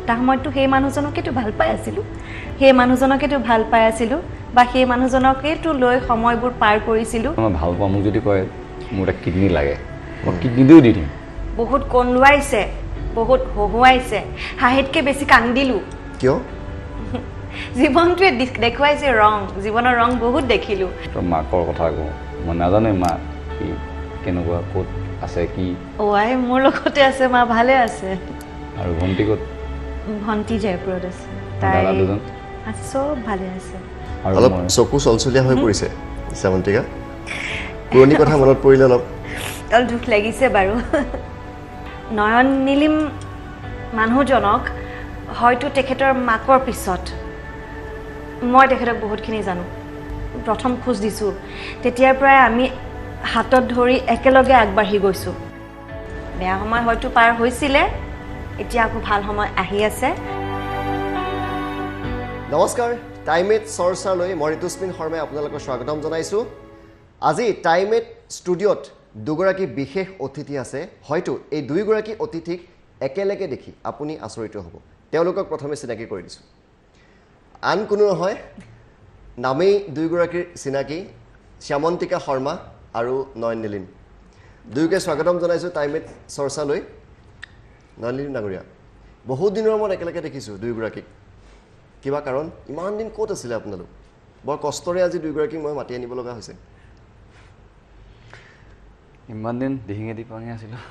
এটা সময়ততো সেই মানুহজনকেতো ভাল পাই আছিলোঁ, সেই মানুহজনকেতো ভাল পাই আছিলোঁ বা সেই মানুহজনকেতো লৈ সময়বোৰ পাৰ কৰিছিলোঁ। মই ভাল পাওঁ, মোক যদি কয় মোৰ এটা কিডনী লাগে, মই কিডনীটোও দি দিম। বহুত কন্দুৱাইছে, বহুত হহুৱাইছে, হাঁহিতকৈ বেছি কান্দিলোঁ। কিয়? জীৱনটোৱে দেখুৱাইছে ৰং, জীৱনৰ ৰং বহুত দেখিলোঁ। মাকৰ কথা কওঁ, মই নাজানো মা কি কেনেকুৱা, ক'ত আছে কি। অ' আই মোৰ লগতে আছে, মা ভালে আছে। আৰু ভণ্টি ক'ত? ভণ্টি জয়পুৰত আছে। তাই চব ভালে আছে। অলপ চকু চলচলীয়া হৈ পৰিছে শ্যামন্তিকা, পুৰণি কথা মনত পৰিলে অলপ অলপ দুখ লাগিছে বাৰু। নয়ন নীলিম মানুহজনক হয়তো তেখেতৰ মাকৰ পিছত মই তেখেতক বহুতখিনি জানো, প্ৰথম খোজ দিছোঁ, তেতিয়াৰ পৰাই আমি হাতত ধৰি একেলগে আগবাঢ়ি গৈছোঁ। বেয়া সময় হয়তো পাৰ হৈছিলে, এতিয়া আকৌ ভাল সময় আহি আছে। নমস্কাৰ, টাইম এইট চৰ্চালৈ মই ঋতুস্মিন শৰ্মাই আপোনালোকক স্বাগতম জনাইছোঁ। আজি টাইম এইট ষ্টুডিঅ'ত দুগৰাকী বিশেষ অতিথি আছে। হয়তো এই দুয়োগৰাকী অতিথিক একেলগে দেখি আপুনি আচৰিত হ'ব। তেওঁলোকক প্ৰথমে চিনাকি কৰি দিছোঁ। আন কোনো নহয়, নামেই দুয়োগৰাকীৰ চিনাকি, শ্যামন্তিকা শৰ্মা আৰু নয়ন নীলিম। দুয়োকে স্বাগতম জনাইছোঁ টাইম এইট চৰ্চালৈ। নয়ন নীলিম ডাঙৰীয়া, বহুত দিনৰ মূৰত একেলগে দেখিছোঁ দুয়োগৰাকীক। কিবা কাৰণ? ইমান দিন ক'ত আছিলে আপোনালোক? বৰ কষ্টৰে আজি দুয়োগৰাকীক মই মাতি আনিব লগা হৈছে। ইমান দিন দিহিঙে দিপাঙে আছিলোঁ,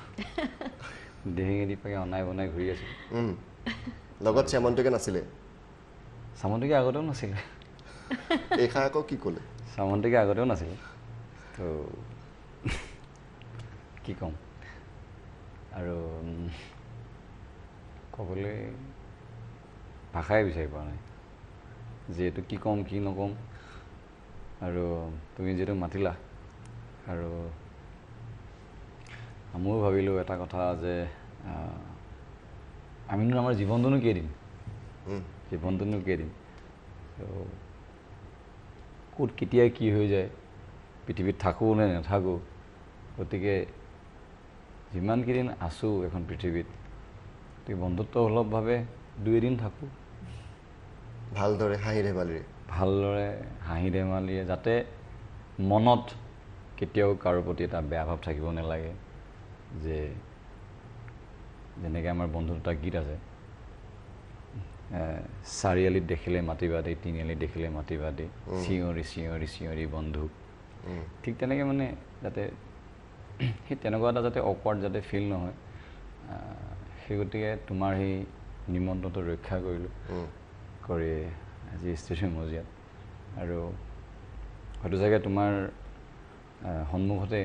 দিহিঙে দিপাঙে অনাই বনাই ঘূৰি আছিলোঁ। লগত শ্যামন্তিকা নাছিলে? শ্যামন্তিকা আগতেও নাছিলে। এইষাৰ আকৌ কি ক'লে? শ্যামন্তিকা আগতেও নাছিলে, তো কি ক'ম আৰু, ক'বলৈ ভাষাই বিচাৰি পোৱা নাই, যিহেতু কি ক'ম কি নক'ম। আৰু তুমি যিহেতু মাতিলা, আৰু ময়ো ভাবিলোঁ এটা কথা যে আমিনো আমাৰ জীৱনটোনো কেইদিন, জীৱনটোনো কেইদিন, ত' ক'ত কেতিয়া কি হৈ যায়, পৃথিৱীত থাকোঁ নে নাথাকোঁ। গতিকে যিমানকেইদিন আছোঁ এখন পৃথিৱীত, গতিকে বন্ধুত্ব সুলভভাৱে দুই এদিন থাকোঁ ভালদৰে হাঁহি ধেমালিৰে, ভালদৰে হাঁহি ধেমালিৰে, যাতে মনত কেতিয়াও কাৰো প্ৰতি এটা বেয়া ভাৱ থাকিব নালাগে। যে যেনেকৈ আমাৰ বন্ধুত্ব গীত আছে, চাৰিআলিত দেখিলে মাতিবা দেই, তিনিআলিত দেখিলে মাতিবা দেই, চিঞৰি চিঞৰি চিঞৰি বন্ধু, ঠিক তেনেকৈ মানে যাতে সেই তেনেকুৱা এটা যাতে অকৱাৰ্ড যাতে ফিল নহয়, সেই গতিকে তোমাৰ সেই নিমন্ত্ৰণটো ৰক্ষা কৰিলোঁ কৰি আজি ষ্টেডিয়াম মজিয়াত। আৰু হয়তো চাগে তোমাৰ সন্মুখতে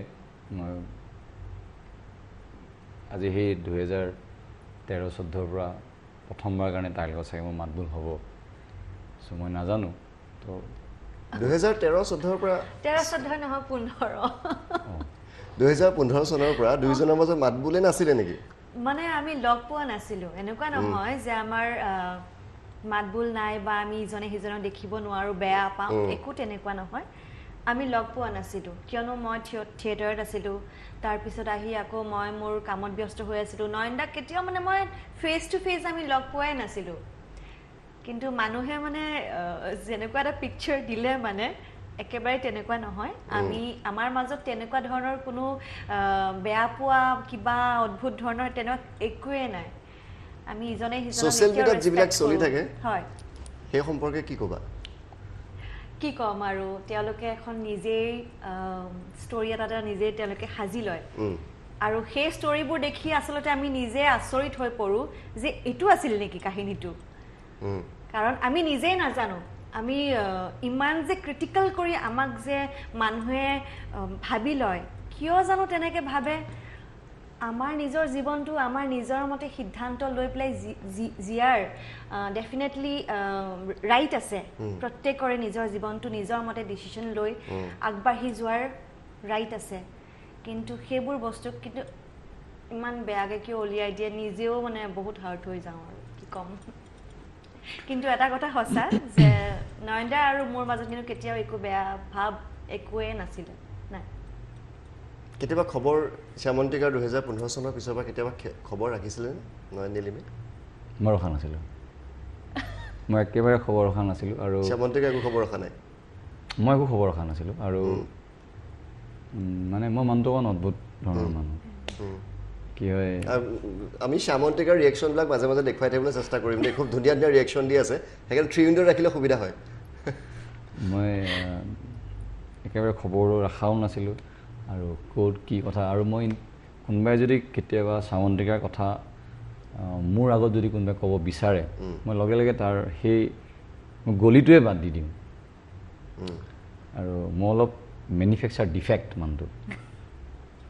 মই আজি সেই 2013-14ৰ পৰা প্ৰথমবাৰ কাৰণে তাইৰ লগত চাগে মোৰ মাতবোল হ'ব, চ' মই নাজানো। তো 2013-14ৰ পৰা, 13-14 নহয় 15, 2015 চনৰ পৰা দুয়োজনৰ মাজত মাতবোলে নাছিলে নেকি? মানে আমি লগ পোৱা নাছিলোঁ। এনেকুৱা নহয় যে আমাৰ মাতবোল নাই বা আমি ইজনে সিজনক দেখিব নোৱাৰোঁ, বেয়া পাওঁ, একো তেনেকুৱা নহয়। আমি লগ পোৱা নাছিলোঁ, কিয়নো মই থিয়েটাৰত আছিলোঁ, তাৰপিছত আহি আকৌ মই মোৰ কামত ব্যস্ত হৈ আছিলোঁ। নয়নদাক কেতিয়াও মানে মই ফেচ টু ফেচ আমি লগ পোৱাই নাছিলোঁ। কিন্তু মানুহে মানে যেনেকুৱা এটা পিকচাৰ দিলে, মানে একেবাৰে তেনেকুৱা নহয়। আমি আমাৰ মাজত তেনেকুৱা ধৰণৰ কোনো বেয়া পোৱা কিবা অদ্ভুত ধৰণৰ তেনেকুৱা একোৱেই নাই। আমি ইজনে সিজনক ছ'চিয়েল মিডিয়াত যিবিলাক চলি থাকে, হয়, সেই সম্পৰ্কে কি ক'বা? কি ক'ম আৰু, তেওঁলোকে এখন নিজেই ষ্টৰি এটা নিজেই তেওঁলোকে সাজি লয়, আৰু সেই ষ্টৰিবোৰ দেখি আচলতে আমি নিজে আচৰিত হৈ পৰোঁ যে এইটো আছিল নেকি কাহিনীটো, কাৰণ আমি নিজেই নাজানো। আমি ইমান যে ক্ৰিটিকেল কৰি আমাক যে মানুহে ভাবি লয়, কিয় জানো তেনেকৈ ভাবে? আমাৰ নিজৰ জীৱনটো আমাৰ নিজৰ মতে সিদ্ধান্ত লৈ পেলাই জীয়াৰ ডেফিনেটলি ৰাইট আছে। প্ৰত্যেকৰে নিজৰ জীৱনটো নিজৰ মতে ডিচিশ্যন লৈ আগবাঢ়ি যোৱাৰ ৰাইট আছে। কিন্তু সেইবোৰ বস্তুক কিন্তু ইমান বেয়াকৈ কিয় উলিয়াই দিয়ে, নিজেও মানে বহুত হাৰ্ট হৈ যাওঁ আৰু কি ক'ম। কিন্তু এটা কথা সঁচা যে নয়নদা আৰু মোৰ মাজত কিন্তু কেতিয়াও একো বেয়া ভাৱ একোৱেই নাছিলে, নাই। কেতিয়াবা খবৰ শ্যামন্তিকাৰ 2015 চনৰ পিছৰ পৰা কেতিয়াবা খবৰ ৰাখিছিলে নয়ন নীলিমে? মই ৰখা নাছিলোঁ, মই একেবাৰে খবৰ ৰখা নাছিলোঁ। আৰু শ্যামন্তিকা একো খবৰ ৰখা নাই? মই একো খবৰ ৰখা নাছিলোঁ। আৰু মানে মই মানুহটো অকণ অদ্ভুত ধৰণৰ মানুহ। কি হয়, আমি শ্যামন্তিকাৰ ৰিয়েকশ্যনবিলাক মাজে মাজে দেখুৱাই থাকিবলৈ চেষ্টা কৰিম দেই, খুব ধুনীয়া ধুনীয়া ৰিয়েকশ্যন দি আছে, সেইকাৰণে থ্ৰী উইণ্ডো ৰাখিলে সুবিধা হয়। মই একেবাৰে খবৰো ৰখাও নাছিলোঁ আৰু ক'ত কি কথা। আৰু মই কোনোবাই যদি কেতিয়াবা শ্যামন্তিকাৰ কথা মোৰ আগত যদি কোনোবাই ক'ব বিচাৰে, মই লগে লগে তাৰ সেই গলিটোৱে বাদ দি দিওঁ। আৰু মই অলপ মেনুফেকচাৰ ডিফেক্ট মানুহটো,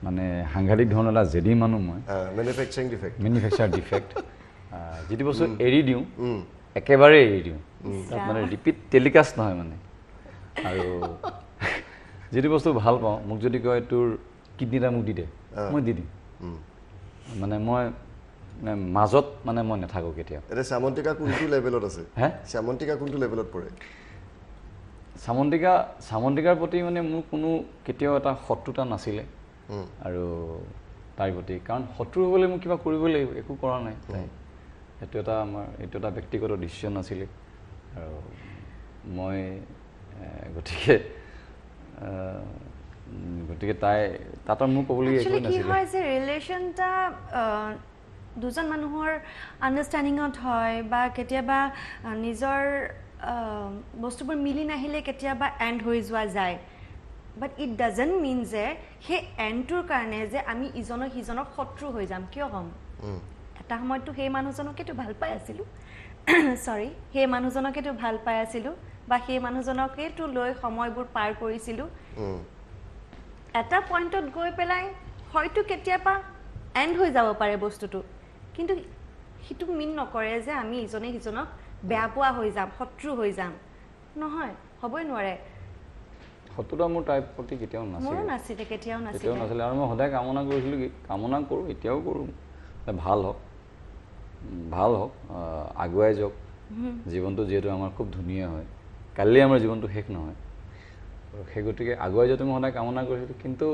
মানে সাংঘাতিক ধৰণৰ এটা জেদী মানুহ মই। Manufacturing defect, manufacture defect. যিটো বস্তু এৰি দিওঁ একেবাৰে এৰি দিওঁ, তাত মানে ৰিপিট টেলিকাষ্ট নহয় মানে। আৰু যিটো বস্তু ভাল পাওঁ, মোক যদি কয় তোৰ কিডনী এটা মোক দি দে, মই দি দিম। মানে মই মাজত মানে মই নাথাকোঁ কেতিয়াও। এতিয়া শ্যামন্তিকা কোনটো লেভেলত আছে? হে, শ্যামন্তিকা কোনটো লেভেলত পৰে? শ্যামন্তিকা, শ্যামন্তিকাৰ প্ৰতি মানে মোৰ কোনো কেতিয়াও এটা শত্ৰুতা নাছিলে। আৰু তাইৰ প্ৰতি, কাৰণ শত্ৰু হ'বলৈ মোক কিবা কৰিব লাগিব, একো কৰা নাই তাই। সেইটো এটা আমাৰ এইটো এটা ব্যক্তিগত ডিচিশ্যন আছিলে। আৰু মই গতিকে গতিকে তাই তাত মোৰ ক'বলগীয়া একো নাছিলে। কি হয় যে ৰিলেশ্যনটা দুজন মানুহৰ আণ্ডাৰষ্টেণ্ডিঙত হয়, বা কেতিয়াবা নিজৰ বস্তুবোৰ মিলি নাহিলে কেতিয়াবা এণ্ড হৈ যোৱা যায়। বাট it doesn't মিন যে সেই এণ্ডটোৰ কাৰণে যে আমি ইজনক সিজনক শত্ৰু হৈ যাম। কিয় হ'ম? এটা সময়ততো সেই মানুহজনকেতো ভাল পাই আছিলোঁ, চৰি, সেই মানুহজনকেতো ভাল পাই আছিলোঁ, বা সেই মানুহজনকেতো লৈ সময়বোৰ পাৰ কৰিছিলোঁ। এটা পইণ্টত গৈ পেলাই হয়তো কেতিয়াবা এণ্ড হৈ যাব পাৰে বস্তুটো, কিন্তু সেইটো মিন নকৰে যে আমি ইজনে সিজনক বেয়া পোৱা হৈ যাম, শত্ৰু হৈ যাম। নহয়, হ'বই নোৱাৰে। শত্ৰুতা মোৰ তাইৰ প্ৰতি কেতিয়াও নাছিলে, মোৰো নাছিলে, কেতিয়াও নাছিলে, কেতিয়াও নাছিলে। আৰু মই সদায় কামনা কৰিছিলোঁ, কি কামনা কৰোঁ, এতিয়াও কৰোঁ, ভাল হওক, ভাল হওক, আগুৱাই যাওক। জীৱনটো যিহেতু আমাৰ খুব ধুনীয়া হয়, কাইলৈ আমাৰ জীৱনটো শেষ নহয়, সেই গতিকে আগুৱাই যোৱাটো মই সদায় কামনা কৰিছিলোঁ। কিন্তু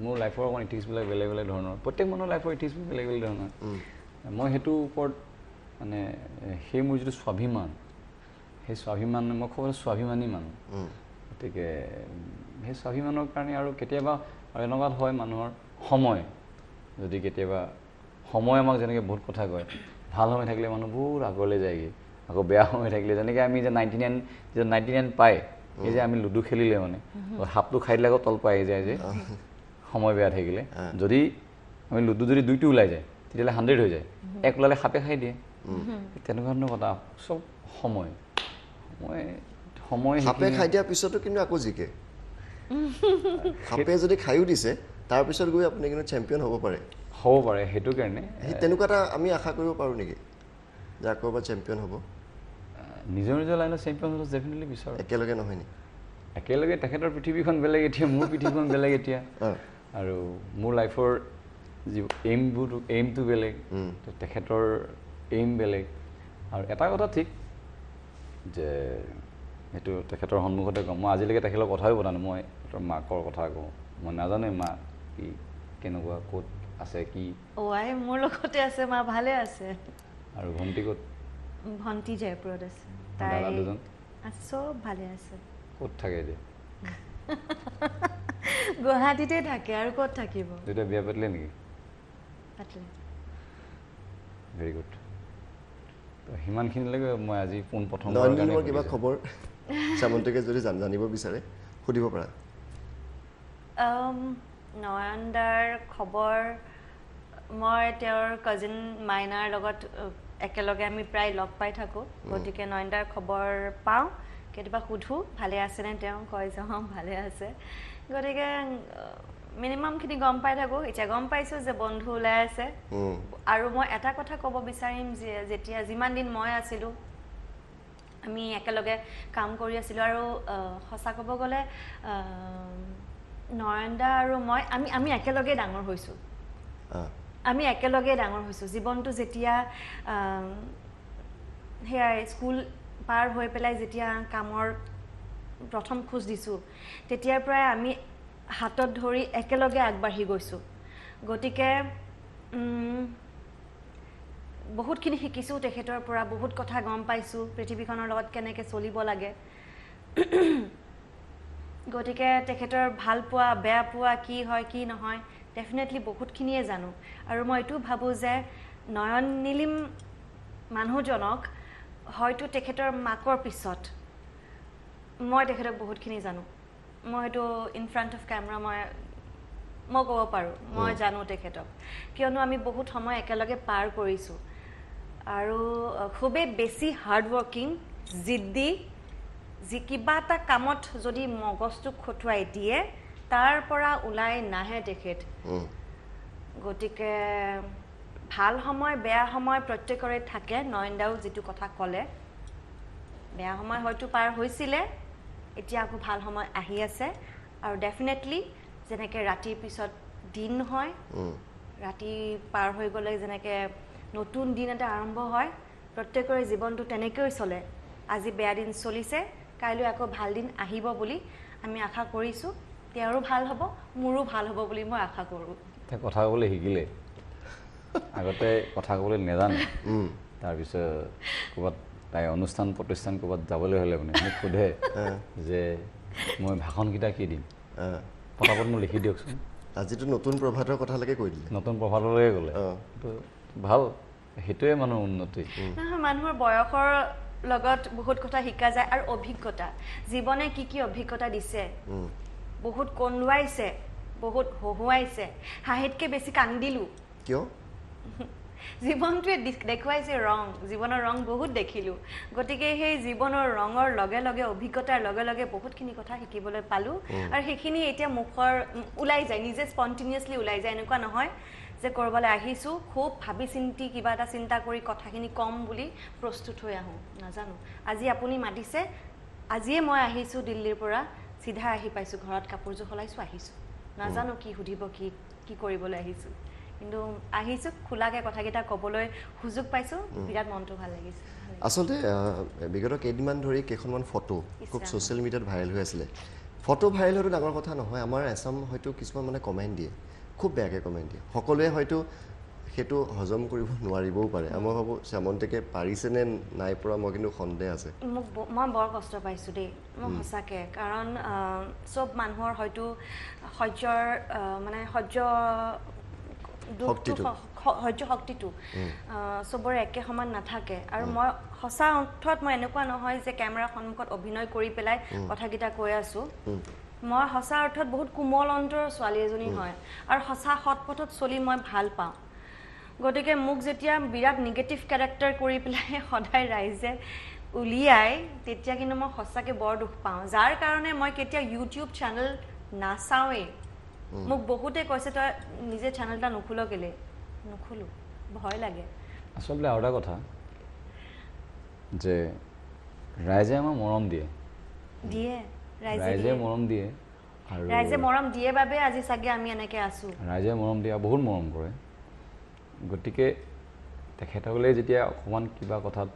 মোৰ লাইফৰ অকণ ইথিক্সবিলাক বেলেগ বেলেগ ধৰণৰ, প্ৰত্যেক মানুহৰ লাইফৰ ইথিক্সবোৰ বেলেগ বেলেগ ধৰণৰ। মই সেইটোৰ ওপৰত মানে সেই মোৰ যিটো স্বাভিমান, সেই স্বাভিমান, মই খুব স্বাভিমানী মানুহ। গতিকে সেই স্বাভিমানৰ কাৰণে আৰু কেতিয়াবা আৰু এনেকুৱা হয় মানুহৰ সময়, যদি কেতিয়াবা সময় আমাক যেনেকৈ বহুত কথা কয়, ভাল সময় থাকিলে মানুহ বহুত আগলৈ যায়গৈ, আকৌ বেয়া সময় থাকিলে যেনেকৈ আমি যে 99 যে 99 পায়, এই যে আমি লুডু খেলিলে মানে সাপটো খাই দিলে আকৌ তল পাই যায় যে, সময় বেয়া থাকিলে যদি আমি লুডু যদি দুইটো ওলাই যায় তেতিয়াহ'লে 100 হৈ যায়, এক ওলালে সাপে খাই দিয়ে। তেনেকুৱা ধৰণৰ কথা, চব সময় সময় সময়। সাপে খাই দিয়াৰ পিছতো কিন্তু আকৌ জিকে। সাপে যদি খায়ো দিছে তাৰপিছত গৈ আপুনি কিন্তু চেম্পিয়ন হ'ব পাৰে, হ'ব পাৰে। সেইটো কাৰণে সেই তেনেকুৱা এটা আমি আশা কৰিব পাৰোঁ নেকি যে আকৌ এবাৰ চেম্পিয়ন হ'ব? নিজৰ নিজৰ লাইনত চেম্পিয়ন হ'লে ডেফিনেটলি বিচাৰোঁ। একেলগে নহয় নেকি? একেলগে তেখেতৰ পৃথিৱীখন বেলেগ এতিয়া, মোৰ পৃথিৱীখন বেলেগ এতিয়া, আৰু মোৰ লাইফৰ যি এইমবোৰ, এইমটো বেলেগ, তেখেতৰ এইম বেলেগ। আৰু এটা কথা ঠিক যে সেইটো তেখেতৰ সন্মুখতে কওঁ, মই আজিলৈকে তেখেতৰ কথাও পতা নাই, মই তেখেতৰ মাকৰ কথা কওঁ, মই নাজানোৱে মা কি কেনেকুৱা ক'ত আছে কি। অ' আই মোৰ লগতে আছে, মা ভালে আছে। আৰু ভণ্টি ক'ত? ভণ্টি জয়পুৰত আছে। দাদা দুজন চব ভালে আছে। ক'ত থাকে এতিয়া? গুৱাহাটীতে থাকে, আৰু ক'ত থাকিব? দুটা বিয়া পাতিলে নেকি? পাতিলে। Very good. তো সিমানখিনিলৈকে মই আজি পোনপ্ৰথম কিবা খবৰ শ্যামন্তিকে যদি জানিব বিচাৰে সুধিব পাৰা। নয়নদাৰ খবৰ মই তেওঁৰ কাজিন মাইনাৰ লগত একেলগে আমি প্ৰায় লগ পাই থাকোঁ, গতিকে নয়নদাৰ খবৰ পাওঁ, কেতিয়াবা সোধোঁ ভালে আছেনে, তেওঁ কয় যে অঁ ভালে আছে। গতিকে মিনিমামখিনি গম পাই থাকোঁ। এতিয়া গম পাইছোঁ যে বন্ধু ওলাই আছে। আৰু মই এটা কথা ক'ব বিচাৰিম যে যেতিয়া যিমান দিন মই আছিলোঁ, আমি একেলগে কাম কৰি আছিলোঁ, আৰু সঁচা ক'ব গ'লে নয়নদা আৰু মই আমি আমি একেলগে ডাঙৰ হৈছোঁ, আমি একেলগে ডাঙৰ হৈছোঁ। জীৱনটো যেতিয়া সেয়াই স্কুল পাৰ হৈ পেলাই যেতিয়া কামৰ প্ৰথম খোজ দিছোঁ, তেতিয়াৰ পৰাই আমি হাতত ধৰি একেলগে আগবাঢ়ি গৈছোঁ। গতিকে বহুতখিনি শিকিছোঁ তেখেতৰ পৰা, বহুত কথা গম পাইছোঁ পৃথিৱীখনৰ লগত কেনেকৈ চলিব লাগে। গতিকে তেখেতৰ ভাল পোৱা বেয়া পোৱা কি হয় কি নহয় ডেফিনেটলি বহুতখিনিয়ে জানো। আৰু মই এইটো ভাবোঁ যে নয়ন নীলিম মানুহজনক হয়তো তেখেতৰ মাকৰ পিছত মই তেখেতক বহুতখিনি জানো। মই হয়তো ইন ফ্ৰণ্ট অফ কেমেৰা মই ক'ব পাৰোঁ মই জানো তেখেতক, কিয়নো আমি বহুত সময় একেলগে পাৰ কৰিছোঁ। আৰু খুবেই বেছি হাৰ্ডৱৰ্কিং, জিদ্দি, যি কিবা এটা কামত যদি মগজটো খটুৱাই দিয়ে তাৰ পৰা ওলাই নাহে তেখেত। গতিকে ভাল সময় বেয়া সময় প্ৰত্যেকৰে থাকে। নয়নদাও যিটো কথা ক'লে, বেয়া সময় হয়তো পাৰ হৈছিলে, এতিয়া আকৌ ভাল সময় আহি আছে। আৰু ডেফিনেটলি যেনেকৈ ৰাতিৰ পিছত দিন হয়, ৰাতি পাৰ হৈ গ'লে যেনেকৈ নতুন দিন এটা আৰম্ভ হয়, প্ৰত্যেকৰে জীৱনটো তেনেকৈ চলে। আজি বেয়া দিন চলিছে, কাইলৈ আকৌ ভাল দিন আহিব বুলি আমি আশা কৰিছোঁ। তেওঁৰো ভাল হ'ব, মোৰো ভাল হ'ব বুলি মই আশা কৰোঁ। কথা ক'বলৈ শিকিলে, আগতে কথা ক'বলৈ নেজানে। তাৰপিছত ক'ৰবাত তাই অনুষ্ঠান প্ৰতিষ্ঠান ক'ৰবাত যাবলৈ হ'লে মানে মোক সোধে যে মই ভাষণকেইটা কি দিম, পটাপট মোক লিখি দিয়কচোন। আজিতো নতুন প্ৰভাতৰ কথালৈকে কৈ দিলে, নতুন প্ৰভাতলৈকে গ'লে ভাল। সেইটোৱে মানুহৰ উন্নতি। নহয়, মানুহৰ বয়সৰ লগত বহুত কথা শিকা যায় আৰু অভিজ্ঞতা, জীৱনে কি কি অভিজ্ঞতা দিছে, বহুত কন্দুৱাইছে, বহুত হহুৱাইছে, হাঁহিতকৈ বেছি কান্দিলোঁ। কিয়? জীৱনটোৱে দেখুৱাইছে ৰং, জীৱনৰ ৰং বহুত দেখিলোঁ। গতিকে সেই জীৱনৰ ৰঙৰ লগে লগে, অভিজ্ঞতাৰ লগে লগে বহুতখিনি কথা শিকিবলৈ পালোঁ। আৰু সেইখিনি এতিয়া মুখৰ ওলাই যায়, নিজে স্পণ্টেনিয়াছলি ওলাই যায়। এনেকুৱা নহয় যে ক'ৰবালৈ আহিছোঁ খুব ভাবি চিন্তি কিবা এটা চিন্তা কৰি কথাখিনি ক'ম বুলি প্ৰস্তুত হৈ আহোঁ, নাজানো। আজি আপুনি মাতিছে, আজিয়ে মই আহিছোঁ দিল্লীৰ পৰা, চিধা আহি পাইছোঁ, ঘৰত কাপোৰযোৰ সলাইছোঁ, আহিছোঁ। নাজানো কি সুধিব, কি কি কৰিবলৈ আহিছোঁ, কিন্তু আহিছোঁ, খোলাকৈ কথাকেইটা ক'বলৈ সুযোগ পাইছোঁ, বিৰাট মনটো ভাল লাগিছে। আচলতে বিগত কেইদিনমান ধৰি কেইখনমান ফটো খুব ছ'চিয়েল মিডিয়াত ভাইৰেল হৈ আছিলে। ফটো ভাইৰেল হোৱাটো ডাঙৰ কথা নহয়, আমাৰ এছাম হয়তো কিছুমান মানে কমেণ্ট দিয়ে, খুব বেয়াকৈ কমেণ্ট দিয়ে। সকলোৱে হয়তো সেইটো হজম কৰিব নোৱাৰিবও পাৰে। মই ভাবোঁ শ্যামন্তিকে পাৰিছেনে নাই পৰা মই কিন্তু সন্দেহ আছে। মোক মই বৰ কষ্ট পাইছোঁ দেই, মই সঁচাকৈ। কাৰণ চব মানুহৰ হয়তো সহ্যৰ মানে সহ্য সহ্য শক্তিটো চবৰে একে সমান নাথাকে। আৰু মই সঁচা অৰ্থত মই এনেকুৱা নহয় যে কেমেৰাৰ সন্মুখত অভিনয় কৰি পেলাই কথাকেইটা কৈ আছোঁ। মই সঁচা অৰ্থত বহুত কোমল অন্তৰৰ ছোৱালী এজনী হয় আৰু সঁচা সৎ পথত চলি মই ভাল পাওঁ। গতিকে মোক যেতিয়া বিৰাট নিগেটিভ কেৰেক্টাৰ কৰি পেলাই সদায় ৰাইজে উলিয়াই, তেতিয়া কিন্তু মই সঁচাকৈ বৰ দুখ পাওঁ। যাৰ কাৰণে মই কেতিয়া ইউটিউব চেনেল নাচাওঁৱেই। মোক বহুতে কৈছে তই নিজে চেনেল এটা নুখোল কেলে? নুখোলো, ভয় লাগে। আচলতে আৰু এটা কথা যে ৰাইজে আমাক মৰম দিয়ে, দিয়ে ৰাইজে মৰম দিয়ে, আৰু ৰাইজে মৰম দিয়ে বাবে আজি চাগে আমি এনেকৈ আছোঁ। ৰাইজে মৰম দিয়ে, বহুত মৰম কৰে। গতিকে তেখেতসকলে যেতিয়া অকণমান কিবা কথাত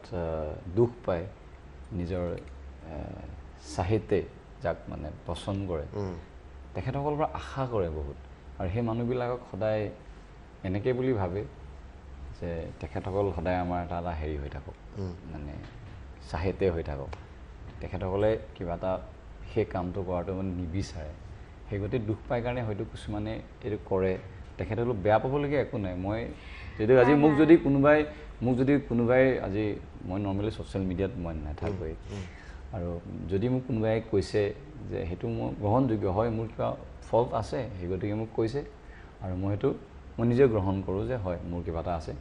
দুখ পায়, নিজৰ চাহিতে যাক মানে পচন্দ কৰে, তেখেতসকলৰ পৰা আশা কৰে বহুত। আৰু সেই মানুহবিলাকক সদায় এনেকৈ বুলি ভাবে যে তেখেতসকল সদায় আমাৰ এটা এটা হেৰি হৈ থাকক, মানে চাহিতে হৈ থাকক। তেখেতসকলে কিবা এটা সেই কামটো কৰাটো মানে নিবিচাৰে। সেই গতিকে দুখ পাই কাৰণে হয়তো কিছুমানে এইটো কৰে। তেখেতসকলক বেয়া পাবলগীয়া একো নাই। মই যদি আজি মোক যদি কোনোবাই আজি মই নৰ্মেলি ছ'চিয়েল মিডিয়াত মই নাথাকোৱেই, আৰু যদি মোক কোনোবাই কৈছে যে সেইটো মোৰ গ্ৰহণযোগ্য হয়, মোৰ কিবা ফল্ট আছে, সেই গতিকে মোক কৈছে আৰু মই সেইটো মই নিজে গ্ৰহণ কৰোঁ যে হয় মোৰ কিবা এটা আছে।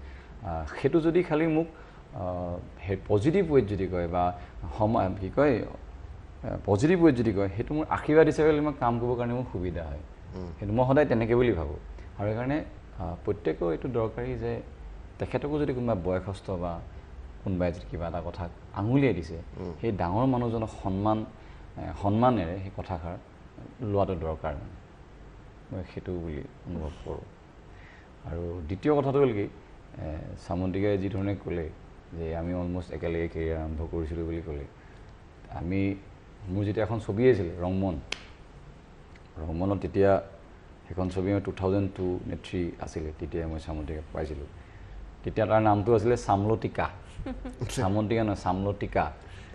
সেইটো যদি খালি মোক সেই পজিটিভ ৱেত যদি কয় বা কি কয় পজিটিভ ৱেত যদি কয়, সেইটো মোৰ আশীৰ্বাদ হিচাপে মই কাম কৰিবৰ কাৰণে মোৰ সুবিধা হয়। সেইটো মই সদায় তেনেকৈ বুলি ভাবোঁ। আৰু সেইকাৰণে প্ৰত্যেকেও এইটো দৰকাৰী যে তেখেতকো যদি কোনোবা বয়সস্থ বা কোনোবাই যদি কিবা এটা কথা আঙুলিয়াই দিছে, সেই ডাঙৰ মানুহজনক সন্মানেৰে সেই কথাষাৰ লোৱাটো দৰকাৰ, মানে মই সেইটো বুলি অনুভৱ কৰোঁ। আৰু দ্বিতীয় কথাটো হ'ল কি, শ্যামন্তিকাই যি ধৰণে ক'লে যে আমি অলমষ্ট একেলগে কেৰিয়াৰ আৰম্ভ কৰিছিলোঁ বুলি ক'লে, আমি মোৰ যেতিয়া এখন ছবি আছিলে ৰংমন, ৰংমনত তেতিয়া সেইখন ছবি মই 2002 নে 3 আছিলে, তেতিয়া মই শ্যামন্তিকাক পাইছিলোঁ। তেতিয়া তাৰ নামটো আছিলে চামলতিকা, চামন্তিকা নহয় চামলতিকা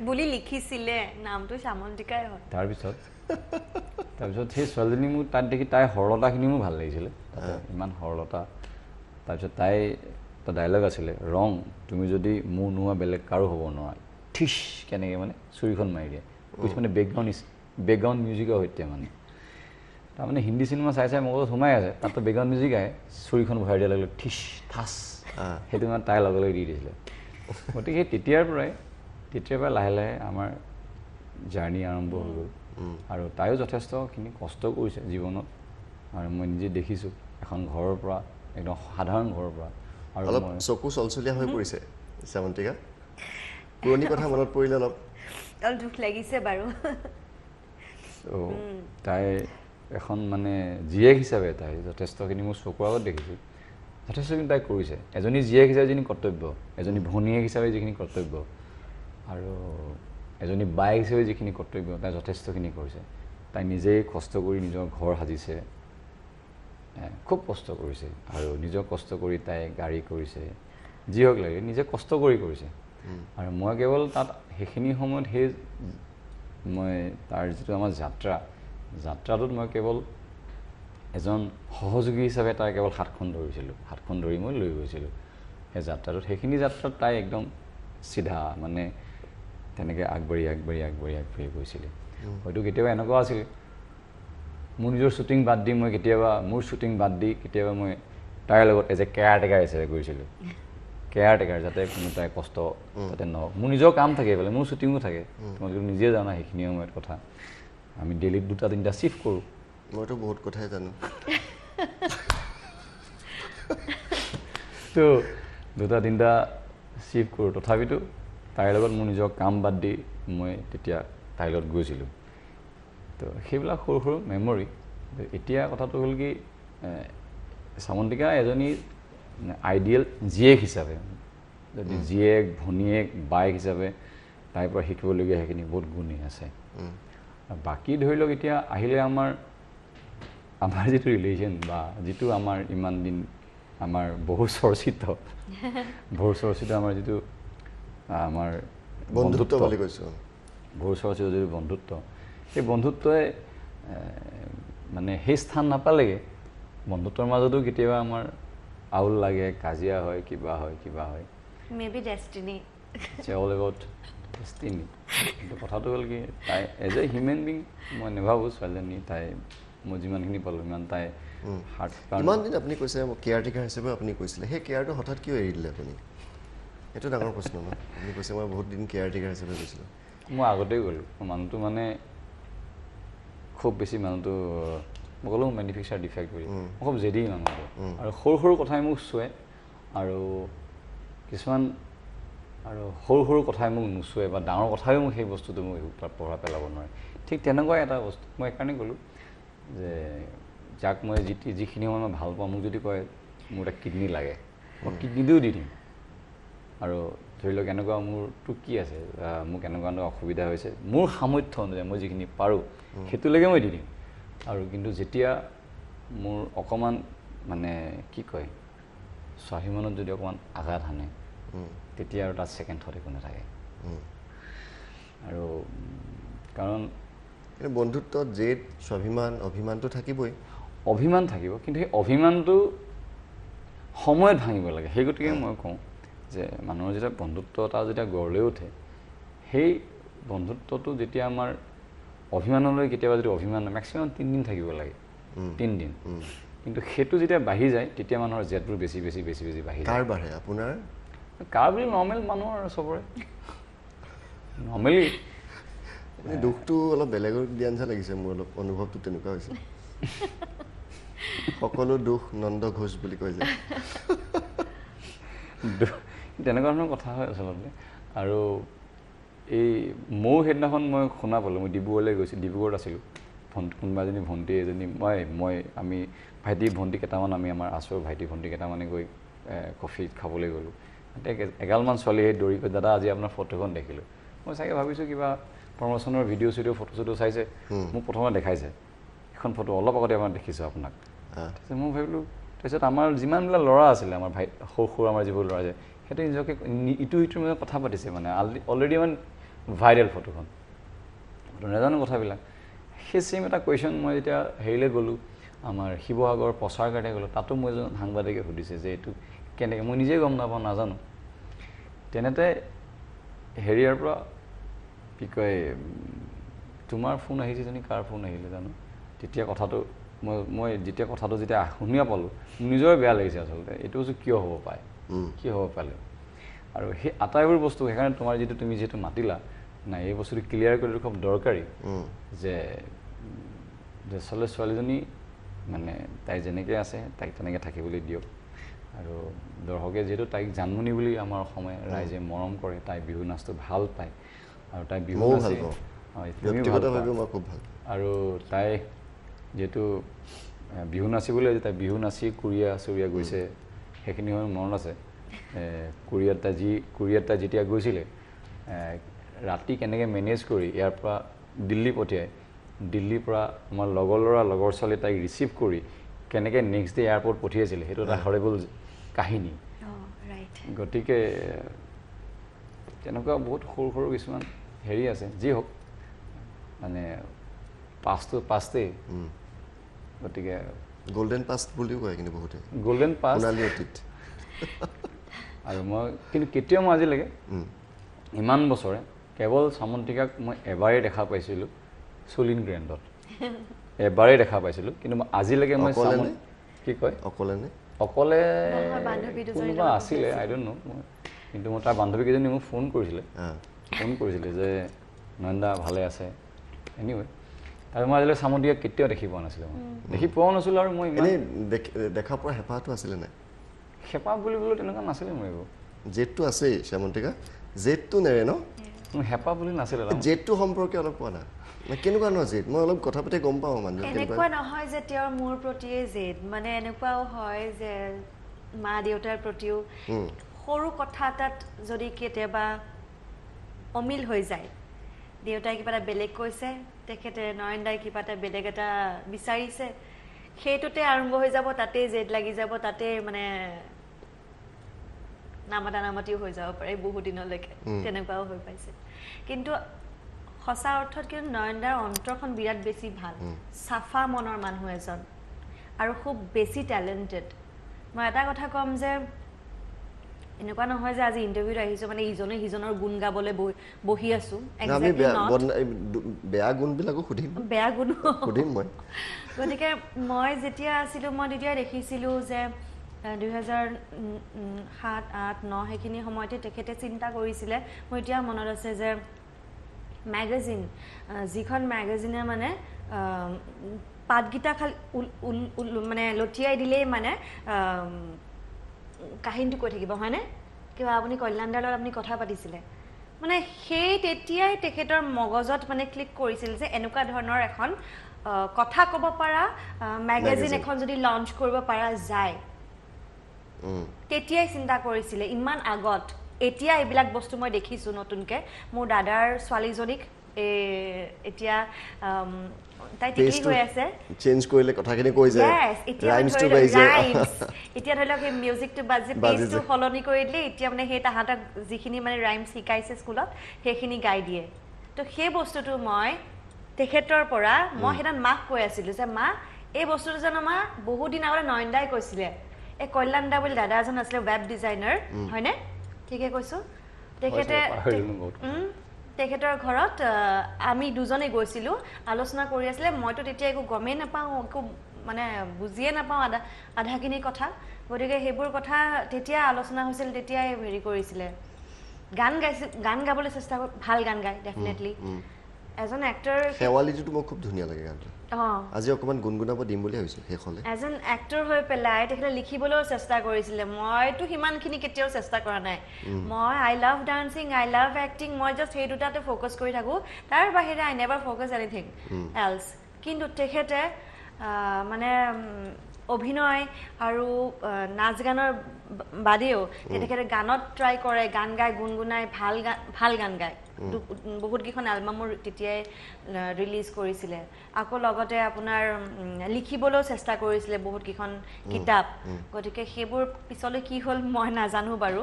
বুলি লিখিছিলে, নামটো চামন্তিকাই হয়। তাৰপিছত সেই ছোৱালীজনী মোৰ তাত দেখি তাইৰ সৰলতাখিনি মোৰ ভাল লাগিছিলে, ইমান সৰলতা। তাৰপিছত তাই এটা ডাইলগ আছিলে, ৰং তুমি যদি মোৰ নোহোৱা বেলেগ কাৰো হ'ব নোৱাৰা, ঠিচ কেনেকৈ মানে চুৰিখন মাৰি দিয়ে, মানে বেকগ্ৰাউণ্ড মিউজিকৰ সৈতে। মানে তাৰমানে হিন্দী চিনেমা চাই চাই মগজত সোমাই আছে, তাততো বেকগ্ৰাউণ্ড মিউজিক আহে, চুৰিখন ভৰাই দিয়াৰ লগে লগে ঠিচ ঠাচ, সেইটো মানে তাইৰ লগে লগে দি দিছিলে। গতিকে সেই তেতিয়াৰ পৰাই লাহে লাহে আমাৰ জাৰ্ণি আৰম্ভ হৈ গ'ল। আৰু তাইও যথেষ্টখিনি কষ্ট কৰিছে জীৱনত, আৰু মই নিজে দেখিছোঁ এখন ঘৰৰ পৰা, একদম সাধাৰণ ঘৰৰ পৰা। আৰু অলপ চকু চলচলীয়া হৈ পৰিছে শ্যামন্তিকা, পুৰণি কথা মনত পৰিলে অলপ দুখ লাগিছে বাৰু। তাই এখন মানে জীয়েক হিচাপে তাই যথেষ্টখিনি মোৰ চকুৰ আগত দেখিছোঁ, যথেষ্টখিনি তাই কৰিছে। এজনী জীয়েক হিচাপে যিখিনি কৰ্তব্য, এজনী ভনীয়েক হিচাপে যিখিনি কৰ্তব্য, আৰু এজনী বায়েক হিচাপে যিখিনি কৰ্তব্য, তাই যথেষ্টখিনি কৰিছে। তাই নিজেই কষ্ট কৰি নিজৰ ঘৰ সাজিছে, খুব কষ্ট কৰিছে, আৰু নিজৰ কষ্ট কৰি তাই গাড়ী কৰিছে, যি হওক লাগে নিজে কষ্ট কৰি কৰিছে। আৰু মই কেৱল তাত সেইখিনি সময়ত সেই মই তাৰ যিটো আমাৰ যাত্ৰাটোত মই কেৱল এজন সহযোগী হিচাপে তাই কেৱল হাতখন ধৰিছিলোঁ, হাতখন ধৰি মই লৈ গৈছিলোঁ সেই যাত্ৰাটোত। সেইখিনি যাত্ৰাত তাই একদম চিধা মানে তেনেকৈ আগবাঢ়ি আগবাঢ়ি আগবাঢ়ি আগবাঢ়ি গৈছিলে। হয়তো কেতিয়াবা এনেকুৱা আছিল, মোৰ নিজৰ শ্বুটিং বাদ দি মই কেতিয়াবা মোৰ শ্বুটিং বাদ দি কেতিয়াবা মই তাইৰ লগত এজ এ কেয়াৰ টেকাৰ হিচাপে গৈছিলোঁ, কেয়াৰ টেকাৰ, যাতে কোনো তাই কষ্ট যাতে নহওক। মোৰ নিজৰ কাম থাকে এইফালে, মোৰ শ্বুটিঙো থাকে, তোমালোকে নিজে জানা সেইখিনি সময়ত কথা। আমি ডেইলি 2-3টা চিফ্ট কৰোঁ। মইতো বহুত কথাই জানো। তো 2-3টা চিফ্ট কৰোঁ, তথাপিতো তাইৰ লগত মোৰ নিজৰ কাম বাদ দি মই তেতিয়া তাইৰ লগত গৈছিলোঁ। তো সেইবিলাক সৰু সৰু মেমৰি। এতিয়া কথাটো হ'ল কি, শ্যামন্তিকা এজনী আইডিয়েল জীয়েক হিচাপে, যদি জীয়েক ভনীয়েক বায়েক হিচাপে তাইৰ পৰা শিকিবলগীয়া সেইখিনি বহুত গুণেই আছে। বাকী ধৰি লওক এতিয়া আহিলে আমাৰ যিটো ৰিলেশ্যন বা যিটো আমাৰ ইমান দিন আমাৰ বহু চৰ্চিত আমাৰ যিটো আমাৰ বন্ধুত্ব বুলি কৈছোঁ, বহু চৰ্চিত যিটো বন্ধুত্ব, সেই বন্ধুত্বই মানে সেই স্থান নাপালেগৈ। বন্ধুত্বৰ মাজতো কেতিয়াবা আমাৰ আউল লাগে, কাজিয়া হয়, কিবা হয় কিবা হয়। Maybe destiny. It's all about destiny. কিন্তু কথাটো হ'ল কি, তাই এজ এ হিউমেন বিং মই নাভাবোঁ ছোৱালীজনী তাই মই যিমানখিনি পালোঁ ইমান তাই হাৰ্ট। ইমান দিন আপুনি কৈছে কেয়াৰ টেকাৰ হিচাপে আপুনি কৈছিলে, সেই কেয়াৰটো হঠাৎ কিয় এৰি দিলে আপুনি? এইটো ডাঙৰ প্ৰশ্ন ন। আপুনি কৈছে মই বহুত দিন কেয়াৰ টেকাৰ হিচাপে গৈছিলোঁ। মই আগতেই গ'লোঁ, মানুহটো মানে খুব বেছি মানুহটো মই ক'লোঁ মেনুফেকচাৰ ডিফেক্ট বুলি, মই খুব জেদি মানুহটো, আৰু সৰু সৰু কথাই মোক চুৱে, আৰু কিছুমান আৰু সৰু সৰু কথাই মোক নুচুৱে বা ডাঙৰ কথাইও মোক সেই বস্তুটো মোক প্ৰভাৱ পেলাব নোৱাৰে। ঠিক তেনেকুৱা এটা বস্তু মই সেইকাৰণে ক'লোঁ যে যাক মই যিখিনি সময় মই ভাল পাওঁ, মোক যদি কয় মোৰ এটা কিডনী লাগে, মই কিডনীটোও দি দিম। আৰু ধৰি লওক এনেকুৱা মোৰতো কি আছে, মোক এনেকুৱা এনেকুৱা অসুবিধা হৈছে, মোৰ সামৰ্থ্য অনুযায়ী মই যিখিনি পাৰোঁ সেইটোলৈকে মই দি দিম। আৰু কিন্তু যেতিয়া মোৰ অকণমান মানে কি কয় স্বাভিমানত যদি অকণমান আঘাত হানে, তেতিয়া আৰু তাত ছেকেণ্ড থট একো নাথাকে। আৰু কাৰণ বন্ধুত্বত জেদ, স্বাভিমান, অভিমানটো থাকিবই, অভিমান থাকিব, কিন্তু সেই অভিমানটো সময়ত ভাঙিব লাগে। সেই গতিকে মই কওঁ যে মানুহৰ যেতিয়া বন্ধুত্ব এটা যেতিয়া গঢ় লৈ উঠে, সেই বন্ধুত্বটো যেতিয়া আমাৰ অভিমানলৈ কেতিয়াবা যদি অভিমান মেক্সিমাম 3 দিন থাকিব লাগে, 3 দিন, কিন্তু সেইটো যেতিয়া বাঢ়ি যায় তেতিয়া মানুহৰ জেদবোৰ বেছি বেছি বেছি বেছি বাঢ়ি যায়। কাৰ বাঢ়ে আপোনাৰ? কাৰ বুলি নৰ্মেল মানুহৰ চবৰে নৰ্মেলি। দুখটো অলপ বেলেগক দিয়া নিচিনা লাগিছে মোৰ, অলপ অনুভৱটো তেনেকুৱা হৈছে। সকলো দুখ নন্দ ঘোষ বুলি কৈ যায়, তেনেকুৱা ধৰণৰ কথা হয় আচলতে। আৰু এই ময়ো সেইদিনাখন মই শুনা পালোঁ, মই ডিব্ৰুগড়লৈ গৈছিলোঁ, ডিব্ৰুগড়ত আছিলোঁ, কোনোবা এজনী ভণ্টি এজনী মই আমি ভাইটি ভণ্টি কেইটামান, আমি আমাৰ আছোঁ ভাইটি ভণ্টি কেইটামানে গৈ কফি খাবলৈ গ'লোঁ। তেতিয়া এগালমান ছোৱালী সেই দৌৰি গৈ, দাদা আজি আপোনাৰ ফটোখন দেখিলোঁ। মই চাগে ভাবিছোঁ কিবা প্ৰমোশ্যনৰ ভিডিঅ' চিডিঅ' ফটো চটো চাইছে, মোক প্ৰথমে দেখাইছে এখন ফটো, অলপ আগতে আপোনাৰ দেখিছোঁ আপোনাক। তাৰপিছত মই ভাবিলোঁ তাৰপিছত আমাৰ যিমানবিলাক ল'ৰা আছিলে, আমাৰ ভাই সৰু সৰু আমাৰ যিবোৰ ল'ৰা আছে, সিহঁতে নিজকে ইটো সিটোৰ মাজত কথা পাতিছে, মানে অলৰেডি মানে ভাইৰেল ফটোখন, নাজানো কথাবিলাক। সেই ছেইম এটা কুৱেশ্যন মই যেতিয়া হেৰিলৈ গ'লোঁ, আমাৰ শিৱসাগৰ প্ৰচাৰ কাৰণে গ'লোঁ, তাতো মই এজন সাংবাদিকে সুধিছে যে এইটো কেনেকৈ, মই নিজেই গম নাপাওঁ, নাজানো। তেনেতে হেৰিয়াৰ পৰা কি কয়, তোমাৰ ফোন আহিছে জানি, কাৰ ফোন আহিলে জানো, তেতিয়া কথাটো মই যেতিয়া কথাটো যেতিয়া শুনিব পালোঁ, নিজৰে বেয়া লাগিছে আচলতে, এইটো বস্তু কিয় হ'ব পাৰে, কি হ'ব পালে। আৰু সেই আটাইবোৰ বস্তু সেইকাৰণে তোমাৰ যিটো তুমি যিহেতু মাতিলা নাই, এই বস্তুটো ক্লিয়াৰ কৰাটো খুব দৰকাৰী যে আচলতে ছোৱালীজনী মানে তাই যেনেকৈ আছে তাইক তেনেকৈ থাকিবলৈ দিয়ক। আৰু দৰ্শকে যিহেতু তাইক জানমণি বুলি আমাৰ অসমে ৰাইজে মৰম কৰে, তাই বিহু নাচটো ভাল পায় আৰু তাই বিহু নাচে, আৰু তাই যিহেতু বিহু নাচিবলৈ, তাই বিহু নাচি কুৰিয়া চুৰিয়া গৈছে, সেইখিনি সময় মনত আছে। কুৰিয়াত তাই কুৰিয়াত তাই যেতিয়া গৈছিলে, ৰাতি কেনেকৈ মেনেজ কৰি ইয়াৰ পৰা দিল্লী পঠিয়াই, দিল্লীৰ পৰা আমাৰ লগৰ ল'ৰা লগৰ ছোৱালী তাইক ৰিচিভ কৰি কেনেকৈ নেক্সট ডে এয়াৰপৰ্ট পঠিয়াইছিলে, সেইটো এটা হৰেবল কাহিনী। গতিকে তেনেকুৱা বহুত সৰু সৰু কিছুমান হেৰি আছে, যি হওক মানে পাছটো পাষ্টেই। গতিকে গল্ডেন পাষ্ট বুলিও কয় কিন্তু বহুতে, গল্ডেন পাষ্ট, সোণালী অতীত। আৰু মই কিন্তু কেতিয়াও মই আজিলৈকে ইমান বছৰে কেৱল চামন্তিকাক মই এবাৰেই দেখা পাইছিলোঁ চুলিন গ্ৰেণ্ডত, এবাৰেই দেখা পাইছিলোঁ। কিন্তু মই আজিলৈকে মই কি কয় অকলে অকলে কোনোবা আছিলে, আই don't ন' মই, কিন্তু মই তাৰ বান্ধৱীকেইজনী মোক ফোন কৰিছিলে, ফোন কৰিছিলে যে নয়নদা ভালে আছে, এনিৱে। আৰু মই আজিলৈকে চামন্তিকাক কেতিয়াও দেখি পোৱা নাছিলোঁ, মই দেখি পোৱাও নাছিলোঁ। আৰু মই ইমান দেখা পোৱা হেঁপাহটো আছিলে নাই? হেঁপাহ বুলিবলৈ তেনেকুৱা নাছিলে মোৰ, একো জেদটো আছেই শ্যামন্তিকা, জেদটো নেৰে ন? হেঁপাহ বুলি নাছিলে। জেদটো সম্পৰ্কে অলপ কোৱা না, কেনেকুৱা ন জেদ? মই অলপ কথা পাতি গম পাওঁ মানুহ এনেকুৱা নহয় যে তেওঁৰ মোৰ প্ৰতিয়ে জেদ, মানে এনেকুৱাও হয় যে মা দেউতাৰ প্ৰতিও সৰু কথা এটাত যদি কেতিয়াবা অমিল হৈ যায়, দেউতাই কিবা এটা বেলেগ কৈছে, তেখেতে নয়নদাই কিবা এটা বেলেগ এটা বিচাৰিছে, সেইটোতে আৰম্ভ হৈ যাব, তাতেই জেদ লাগি যাব, তাতেই মানে নামাতা নামাতিও হৈ যাব পাৰে বহু দিনলৈকে, তেনেকুৱাও হৈ পাইছে। কিন্তু সঁচা অৰ্থত কিন্তু নয়নদাৰ অন্তৰখন বিৰাট বেছি ভাল, চাফা মনৰ মানুহ এজন আৰু খুব বেছি টেলেণ্টেড। মই এটা কথা ক'ম যে এনেকুৱা নহয় যে আজি ইণ্টাৰভিউত আহিছোঁ মানে ইজনে সিজনৰ গুণ গাবলৈ বহি আছোঁ, বেয়া গুণবিলাকো সুধিম, বেয়া গুণ সুধিম মই। গতিকে মই যেতিয়া আছিলোঁ, মই তেতিয়া দেখিছিলোঁ যে 2007, 8, 9 সেইখিনি সময়তে তেখেতে চিন্তা কৰিছিলে। মোৰ এতিয়া মনত আছে যে মেগাজিন, যিখন মেগাজিনে মানে পাতকেইটা খালি মানে লটিয়াই দিলেই মানে কাহিনীটো কৈ থাকিব, হয়নে? কিবা আপুনি কল্যাণদাৰ লগত আপুনি কথা পাতিছিলে, মানে সেই তেতিয়াই তেখেতৰ মগজত মানে ক্লিক কৰিছিল যে এনেকুৱা ধৰণৰ এখন কথা ক'ব পৰা মেগাজিন এখন যদি লঞ্চ কৰিব পৰা যায়, তেতিয়াই চিন্তা কৰিছিলে ইমান আগত। এতিয়া এইবিলাক বস্তু মই দেখিছোঁ নতুনকৈ। মোৰ দাদাৰ ছোৱালীজনীক এতিয়া তাই টিকলি হৈ আছে, চেঞ্জ কৰিলে কথাখিনি কৈ যায়, ৰাইমছটো বাজি যায়। এতিয়া ধৰি লওক সেই মিউজিকটো বাজি পেজটো সলনি কৰি দিলে, এতিয়া মানে সেই তাহাঁতক যিখিনি মানে ৰাইমছ শিকাইছে স্কুলত সেইখিনি গাই দিয়ে। তো সেই বস্তুটো মই তেখেতৰ পৰা, মই সেইদিনা মাক কৈ আছিলোঁ যে মা, এই বস্তুটো জানো মা বহুত দিন আগতে নয়নদাই কৈছিলে, এই কল্যাণ দা বুলি দাদা এজন আছিলে ৱেব ডিজাইনাৰ, হয়নে? ঠিকে কৈছোঁ? তেখেতে তেখেতৰ ঘৰত আমি দুজনে গৈছিলোঁ, আলোচনা কৰি আছিলে। মইতো তেতিয়া একো গমেই নাপাওঁ, একো মানে বুজিয়ে নাপাওঁ আধাখিনি কথা। গতিকে সেইবোৰ কথা তেতিয়া আলোচনা হৈছিল, তেতিয়াই হেৰি কৰিছিলে। গান গাইছিল, গান গাবলৈ চেষ্টা, ভাল গান গায় ডেফিনেটলি এজন এক্টৰ। শেৱালিটোতো মোক খুব ধুনীয়া লাগে গানটো, আজি অকণমান গুণগুণাব দিম বুলি ভাবিছোঁ শেষলৈ। এজন এক্টৰ হৈ পেলাই তেখেতে লিখিবলৈও চেষ্টা কৰিছিলে, মইতো সিমানখিনি কেতিয়াও চেষ্টা কৰা নাই। মই I love dancing, I love acting, মই জাষ্ট সেই দুটাতে ফ'কাছ কৰি থাকোঁ, তাৰ বাহিৰে I never focus anything else. কিন্তু তেখেতে মানে অভিনয় আৰু নাচ গানৰ বাদেও তেখেতে গানত ট্ৰাই কৰে, গান গায়, গুণগুণাই, ভাল গান গায়। বহুতকেইখন এলবামো তেতিয়াই ৰিলিজ কৰিছিলে। আকৌ লগতে আপোনাৰ লিখিবলৈও চেষ্টা কৰিছিলে বহুতকেইখন কিতাপ। গতিকে সেইবোৰ পিছলৈ কি হ'ল মই নাজানো বাৰু,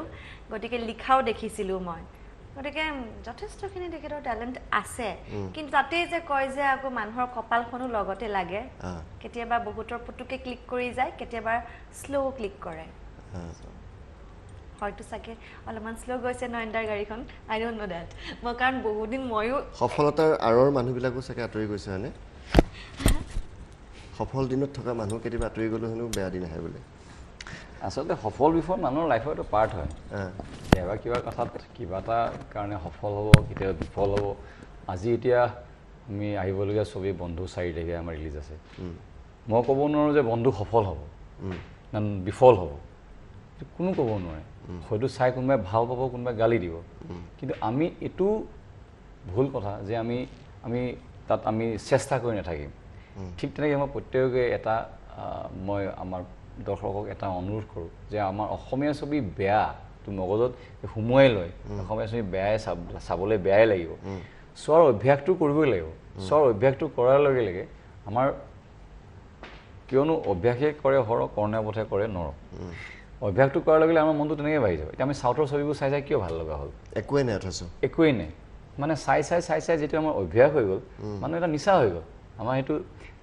গতিকে লিখাও দেখিছিলোঁ মই। গতিকে যথেষ্টখিনি তেখেতৰ টেলেণ্ট আছে, কিন্তু তাতেই যে কয় যে আকৌ মানুহৰ কপালখনো লগতে লাগে। কেতিয়াবা বহুতৰ পুতুকে ক্লিক কৰি যায়, কেতিয়াবা শ্ল' ক্লিক কৰে। হয়তো চাগে অলপমান শ্ল' গৈছে নয়নদাৰ গাড়ীখন, আই don't no that. মই কাৰণ বহুদিন ময়ো সফলতাৰ আঁৰৰ মানুহবিলাকো চাগে আঁতৰি গৈছে, হয়নে? সফল দিনত থকা মানুহ কেতিয়াবা আঁতৰি গ'লেও হেনো বেয়া দিন আহে বোলে। আচলতে সফল বিফল মানুহৰ লাইফৰ এটা পাৰ্ট হয়। কেতিয়াবা কিবা কথাত কিবা এটা কাৰণে সফল হ'ব, কেতিয়াবা বিফল হ'ব। আজি এতিয়া আমি আহিবলগীয়া ছবি বন্ধু 4 তাৰিখে আমাৰ ৰিলিজ আছে। মই ক'ব নোৱাৰোঁ যে বন্ধু সফল হ'ব না বিফল হ'ব, কোনো ক'ব নোৱাৰে। হয়তো চাই কোনোবাই ভাল পাব, কোনোবাই গালি দিব। কিন্তু আমি এইটো ভুল কথা যে আমি আমি তাত আমি চেষ্টা কৰি নাথাকিম। ঠিক তেনেকৈ মই প্ৰত্যেককে এটা মই আমাৰ দৰ্শকক এটা অনুৰোধ কৰোঁ যে আমাৰ অসমীয়া ছবি বেয়া তো মগজত সোমোৱাই লয়, অসমীয়া ছবি বেয়াই চাবলৈ বেয়াই লাগিব, চোৱাৰ অভ্যাসটো কৰিবই লাগিব। চোৱাৰ অভ্যাসটো কৰাৰ লগে লগে আমাৰ, কিয়নো অভ্যাসে কৰে হৰ, কৰ্ণে পথে কৰে নৰ। অভ্যাসটো কৰাৰ লগে লগে আমাৰ মনটো তেনেকৈ বাঢ়ি যাব। এতিয়া আমি চাউথৰ ছবিবোৰ চাই চাই কিয় ভাল লগা হ'ল? একোৱেই নাই, অথচ একোৱেই নাই। মানে চাই চাই চাই চাই যিটো আমাৰ অভ্যাস হৈ গ'ল, মানে এটা নিচা হৈ গ'ল আমাৰ। সেইটো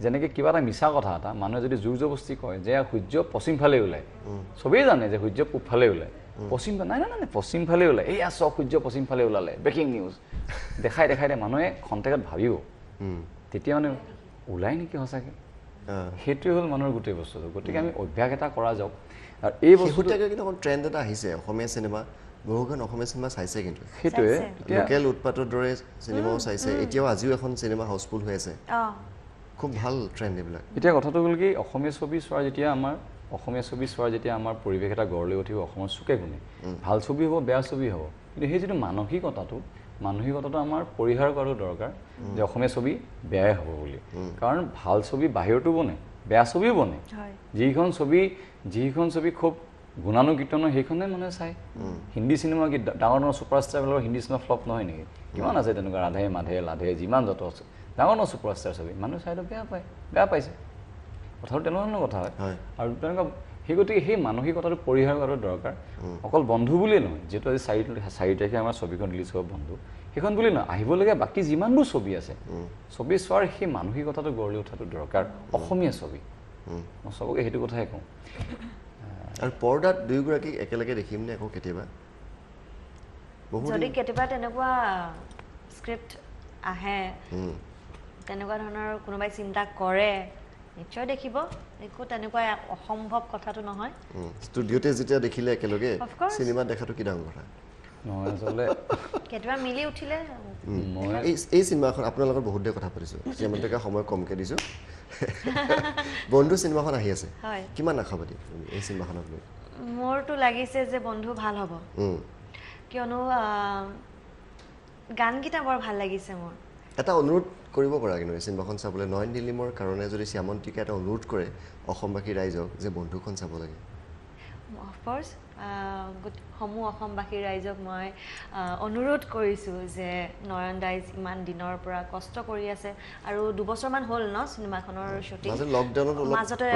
যেনেকৈ কিবা এটা মিছা কথা এটা মানুহে যদি জোৰ জবস্তি কয় যে সূৰ্য পশ্চিম ফালে ওলায়, চবেই জানে যে সূৰ্য পূব ফালে ওলায়, পশ্চিম নাই নাই নাই পশ্চিম ফালে ওলায়, এইয়া চব সূৰ্য পশ্চিম ফালে ওলালে, ব্ৰেকিং নিউজ দেখাই দেখাই দে মানুহে খন্তেকত ভাবিব, তেতিয়া মানে ওলাই নেকি সঁচাকৈ। সেইটোৱে হ'ল মানুহৰ গোটেই বস্তুটো। গতিকে আমি অভ্যাস এটা কৰা যাওক। আৰু এই বস্তুটো কিন্তু অকণ ট্ৰেণ্ড এটা আহিছে, অসমীয়া চিনেমা বহুখন অসমীয়া চিনেমা চাইছে, কিন্তু সেইটোৱে লোকেল উৎপাতৰ দৰে চিনেমাও চাইছে। এতিয়াও আজিও এখন চিনেমা হাউচফুল হৈ আছে, খুব ভাল ট্ৰেণ্ড এইবিলাক। এতিয়া কথাটো হ'ল কি, অসমীয়া ছবি চোৱাৰ যেতিয়া আমাৰ অসমীয়া ছবি চোৱাৰ যেতিয়া আমাৰ পৰিৱেশ এটা গঢ় লৈ উঠিব অসমৰ চুকে কোণে, ভাল ছবি হ'ব বেয়া ছবি হ'ব, কিন্তু সেই যিটো মানসিকতাটো আমাৰ পৰিহাৰ কৰাটো দৰকাৰ যে অসমীয়া ছবি বেয়াই হ'ব বুলি। কাৰণ ভাল ছবি বাহিৰতো বনে, বেয়া ছবিও বনে। যিখন ছবি খুব গুণানুকীৰ্তন সেইখনে মানুহে চায়। হিন্দী চিনেমা কি ডাঙৰ ডাঙৰ ছুপাৰষ্টাৰবিলাকৰ হিন্দী চিনেমা ফ্লপ নহয় নেকি? কিমান আছে তেনেকুৱা, ৰাধে মাধে লাধে যিমান যত আছে ডাঙৰ ডাঙৰ ছুপাৰষ্টাৰ ছবি মানুহে চাই বেয়া পায়, বেয়া পাইছে। কথাটো তেনেকুৱা ধৰণৰ কথা হয়। আৰু তেনেকুৱা সেই গতিকে সেই মানসিকতাটো পৰিহাৰ কৰাটো দৰকাৰ। অকল বন্ধু বুলিয়েই নহয়, যিহেতু আজি 4 তাৰিখে আমাৰ ছবিখন ৰিলিজ হ'ব বন্ধু, সেইখন বুলি নহয়, আহিবলগীয়া বাকী যিমানবোৰ ছবি আছে ছবি চোৱাৰ সেই মানসিকতাটো গঢ় লৈ উঠাটো দৰকাৰ। অসমীয়া ছবি মই চবকে সেইটো কথাই কওঁ। আৰু পৰ্দাত দুয়োগৰাকীক একেলগে দেখিম নে আকৌ কেতিয়াবা? যদি কেতিয়াবা তেনেকুৱা স্ক্ৰিপ্ট আহে, তেনেকুৱা ধৰণৰ কোনোবাই চিন্তা কৰে, নিশ্চয় দেখিব। একো তেনেকুৱা অসম্ভৱ কথাটো নহয়। ষ্টুডিঅ'তে যেতিয়া দেখিলে একেলগে, চিনেমাত দেখাটো কি ডাঙৰ কথা নহয় আচলতে। কেতিয়াবা মিলি উঠিলে। এই চিনেমাখন আপোনাৰ লগত বহুত দেৰি কথা পাতিছোঁ, শ্যামন্তিকা সময় কমকৈ দিছোঁ। বন্ধু চিনেমাখন আহি আছে, কিমান আশাবাদী এই চিনেমাখনক লৈ? মোৰতো লাগিছে যে বন্ধু ভাল হ'ব, কিয়নো গানকেইটা বৰ ভাল লাগিছে মোৰ। এটা অনুৰোধ কৰিব পৰা কিন্তু এই চিনেমাখন চাবলৈ নয়ন নীলিমৰ কাৰণে যদি শ্যামন্তিকা এটা অনুৰোধ কৰে অসমবাসী ৰাইজক যে বন্ধুখন চাব লাগে। অফক'ৰ্ছ সমূহ অসমবাসী ৰাইজক মই অনুৰোধ কৰিছোঁ যে নয়ন দাই ইমান দিনৰ পৰা কষ্ট কৰি আছে আৰু 2 বছৰমান হ'ল ন চিনেমাখনৰ শ্বুটিং, মাজতে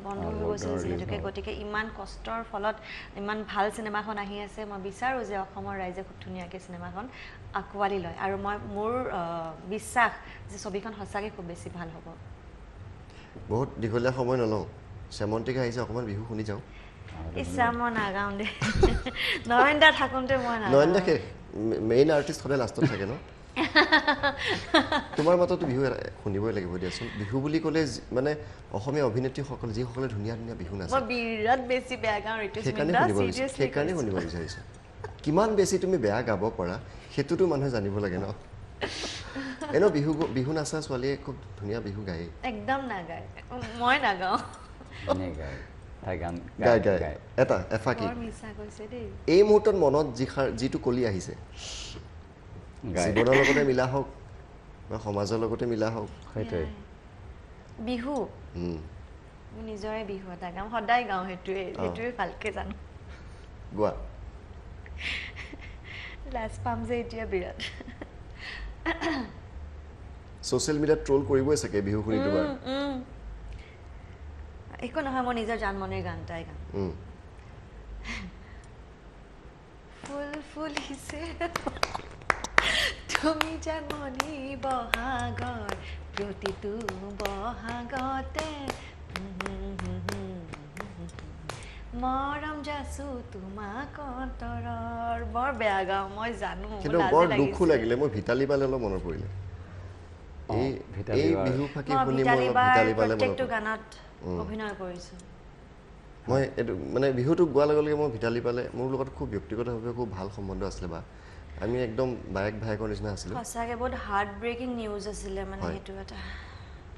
বন্ধ হৈ গৈছিল যিহেতুকে, গতিকে ইমান কষ্টৰ ফলত ইমান ভাল চিনেমাখন আহি আছে। মই বিচাৰোঁ যে অসমৰ ৰাইজে খুব ধুনীয়াকৈ চিনেমাখন আঁকোৱালি লয় আৰু মই মোৰ বিশ্বাস যে ছবিখন সঁচাকৈ খুব বেছি ভাল হ'ব। বহুত দীঘলীয়া সময় নলওঁ, শ্যামন্তিকা আহিছে, অকণমান বিহু শুনি যাওঁ। ইচ্ছা মই নাগাওঁ দেই, নয়নদা থাকোঁতে মই নাগাওঁ। নয়নদা শেষ, মেইন আৰ্টিষ্ট সদায় লাষ্টত থাকে ন? তোমাৰ মততো বিহু শুনিবই লাগিব দিয়াচোন। বিহু বুলি ক'লে মানে অসমীয়া অভিনেত্ৰীসকল যিসকলে ধুনীয়া ধুনীয়া বিহু নাচে, মই বিৰাট বেছি বেয়া গাওঁ। সেইকাৰণে শুনিব বিচাৰিছোঁ, কিমান বেছি তুমি বেয়া গাব পাৰা সেইটোতো মানুহে জানিব লাগে ন? এনেও বিহু নাচা ছোৱালীয়ে খুব ধুনীয়া বিহু গায়। একদম নাগায়, মই নাগাওঁ। এটা এফাকি এই মুহূৰ্তত মনত যিটো কলি আহিছে, জীৱনৰ লগতে মিলা হওক বা সমাজৰ লগতে মিলা হওক, সেইটোৱে বিহু। মোৰ নিজৰে বিহু এটা গাম, সদায় গাওঁ, সেইটোৱে ভালকে জানো। গোৱা। লাজ পাম যে এতিয়া বিৰাট। ছ'চিয়েল মিডিয়াত ট্ৰল কৰিবই চাগে বিহু শুনি তোমাৰ। একো নহয়, মই নিজৰ জানমণিৰ গান এটাই গাম। ফুল ফুলিছে তুমি জানমণি বহাগৰ প্ৰতিটো বহাগতে, মৰম যাচো তোমাক অন্তৰৰ। বৰ বেয়া গাওঁ মই জানো, কিন্তু বৰ দুখো লাগিলে। মই ভিতালী বালে অলপ মনত পৰিলে। এই বিহু ফাঁকি শুনি মই ভিতালী বালে প্ৰত্যেকটো গানত অভিনয় কৰিছোঁ মই। এইটো মানে বিহুটো গোৱাৰ লগে লগে মই ভিতালী বালে মোৰ লগত খুব ব্যক্তিগতভাৱে খুব ভাল সম্বন্ধ আছিলে, বা আমি একদম বায়েক ভায়েকৰ নিচিনা আছিলোঁ। সঁচাকৈ বহুত হাৰ্ট ব্ৰেকিং নিউজ আছিলে মানে সেইটো এটা।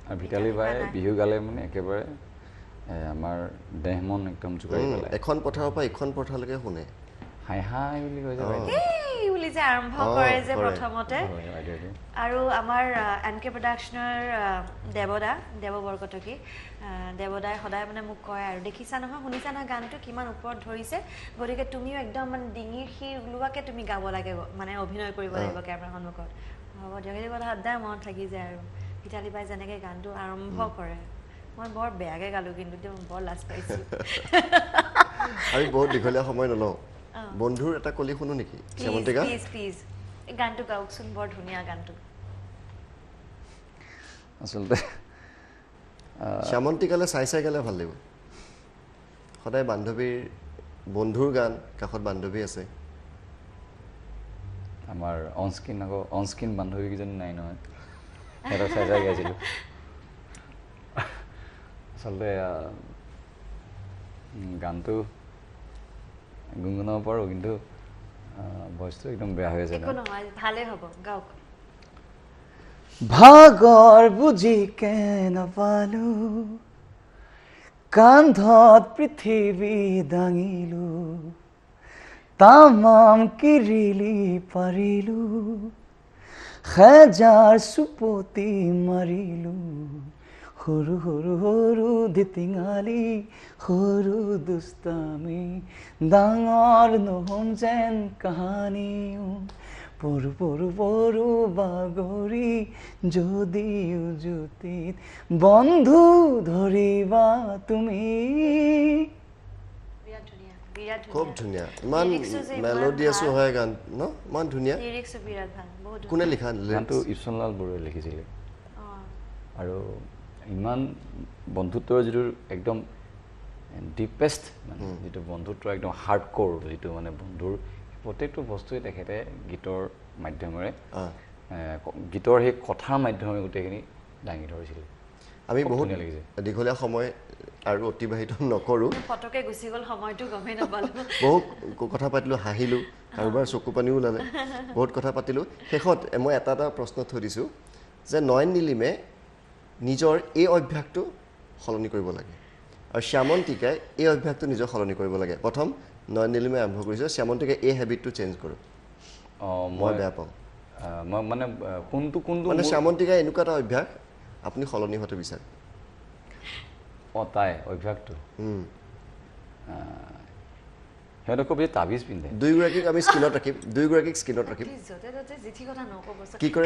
আৰু ভিতালী বাই বিহু গালে মানে একেবাৰে আমাৰ দেহ মন একদম জোকাৰি পেলায়। এখন পথাৰৰ পৰা ইখন পথাৰলৈকে শুনে, হাই হাই বুলি কয় যে, এই বুলি যে আৰম্ভ কৰে যে প্ৰথমতে। আৰু আমাৰ এন কে প্ৰডাকশ্যনৰ দেৱদা, দেৱ বৰকটকী দেৱদাই সদায় মানে মোক কয় আৰু, দেখিছা নহয় শুনিছা নহয় গানটো কিমান ওপৰত ধৰিছে, গতিকে তুমিও একদম মানে ডিঙিৰ শিৰ ওলোৱাকৈ তুমি গাব লাগে, মানে অভিনয় কৰিব লাগিব কেমেৰাৰ সন্মুখত। হ'ব দিয়ক, সেইটো কথা সদায় মনত থাকি যায়। আৰু ভিতালী বাই যেনেকৈ গানটো আৰম্ভ কৰে, মই বৰ বেয়াকৈ গালোঁ কিন্তু মই বৰ লাজ পাইছোঁ। আমি বহুত দীঘলীয়া সময় নলওঁ, বন্ধুৰ এটা কলি শুনো নেকি? শ্যামন্তিকা, প্লিজ প্লিজ এই গানটো গাওকচোন, বৰ ধুনীয়া গানটো। আচলতে শ্যামন্তিকালে চাই চাই গালে ভাল লাগিব। সদায় বান্ধৱীৰ বন্ধুৰ গান, কাষত বান্ধৱী আছে। আমাৰ অন স্ক্ৰীন আকৌ অন স্ক্ৰীন বান্ধৱীকেইজনী নাই নহয়, সিহঁতক চাই চাই গাইছিলোঁ। আচলতে গানটো গুণগুণাব পাৰোঁ, কিন্তু ভইচটো একদম বেয়া হৈ আছে। ভালেই হ'ব, গাওক। ভাগৰ বুজিকে নাপালো, কান্ধত পৃথিৱী দাঙিলো, তামাম কিৰিলি পাৰিলো, হেজাৰ চুপতি মাৰিলো, সৰু সৰু সৰু ধিতিঙালি, সৰু দুষ্টামি, ডাঙৰ নহ'ম যেন কাহানিও, পৰো পৰো পৰো বাগৰি, যদিও জ্যোতিত বন্ধু ধৰিবা তুমি। খুব ধুনীয়া, ইমান মেলোডিয়াছো হয় গান ন, ইমান ধুনীয়া। কোনে লিখা গানটো? ইপচনলাল বৰুৱাই লিখিছিলে। আৰু ইমান বন্ধুত্বৰ যিটো একদম ডিপেষ্ট, মানে যিটো বন্ধুত্বৰ একদম হাৰ্ড ক'ৰ, যিটো মানে বন্ধুৰ প্ৰত্যেকটো বস্তুৱে তেখেতে গীতৰ মাধ্যমেৰে, গীতৰ সেই কথাৰ মাধ্যমেৰে গোটেইখিনি দাঙি ধৰিছিলে। আমি বহুত দীঘলীয়া সময় আৰু অতিবাহিত নকৰোঁ, ফটকে গুচি গ'ল সময়টো, গমেই নাপালোঁ। বহুত কথা পাতিলোঁ, হাঁহিলোঁ, কাৰোবাৰ চকু পানীও ওলালে, বহুত কথা পাতিলোঁ। শেষত মই এটা এটা প্ৰশ্ন থৈ দিছোঁ যে নয়ন নীলিমে নিজৰ এই অভ্যাসটো সলনি কৰিব লাগে আৰু শ্যামন্তিকাই এই অভ্যাসটো নিজৰ সলনি কৰিব লাগে। প্ৰথম নয়ন নীলিমে আৰম্ভ কৰিছে, শ্যামন্তিকাই এই হেবিটটো চেঞ্জ কৰোঁ। মই বেয়া পাওঁ। মই মানে কোনটো কোনটো মানে শ্যামন্তিকাই এনেকুৱা এটা অভ্যাস আপুনি সলনি হোৱাটো বিচাৰে? অঁ, তাই অভ্যাসটো সিহঁতে খুব বেছি তাবিজ পিন্ধে। দুয়োগৰাকীক আমি স্ক্ৰীণত ৰাখিম, দুয়োগৰাকীক স্ক্ৰীণত ৰাখিম। কি কৰে?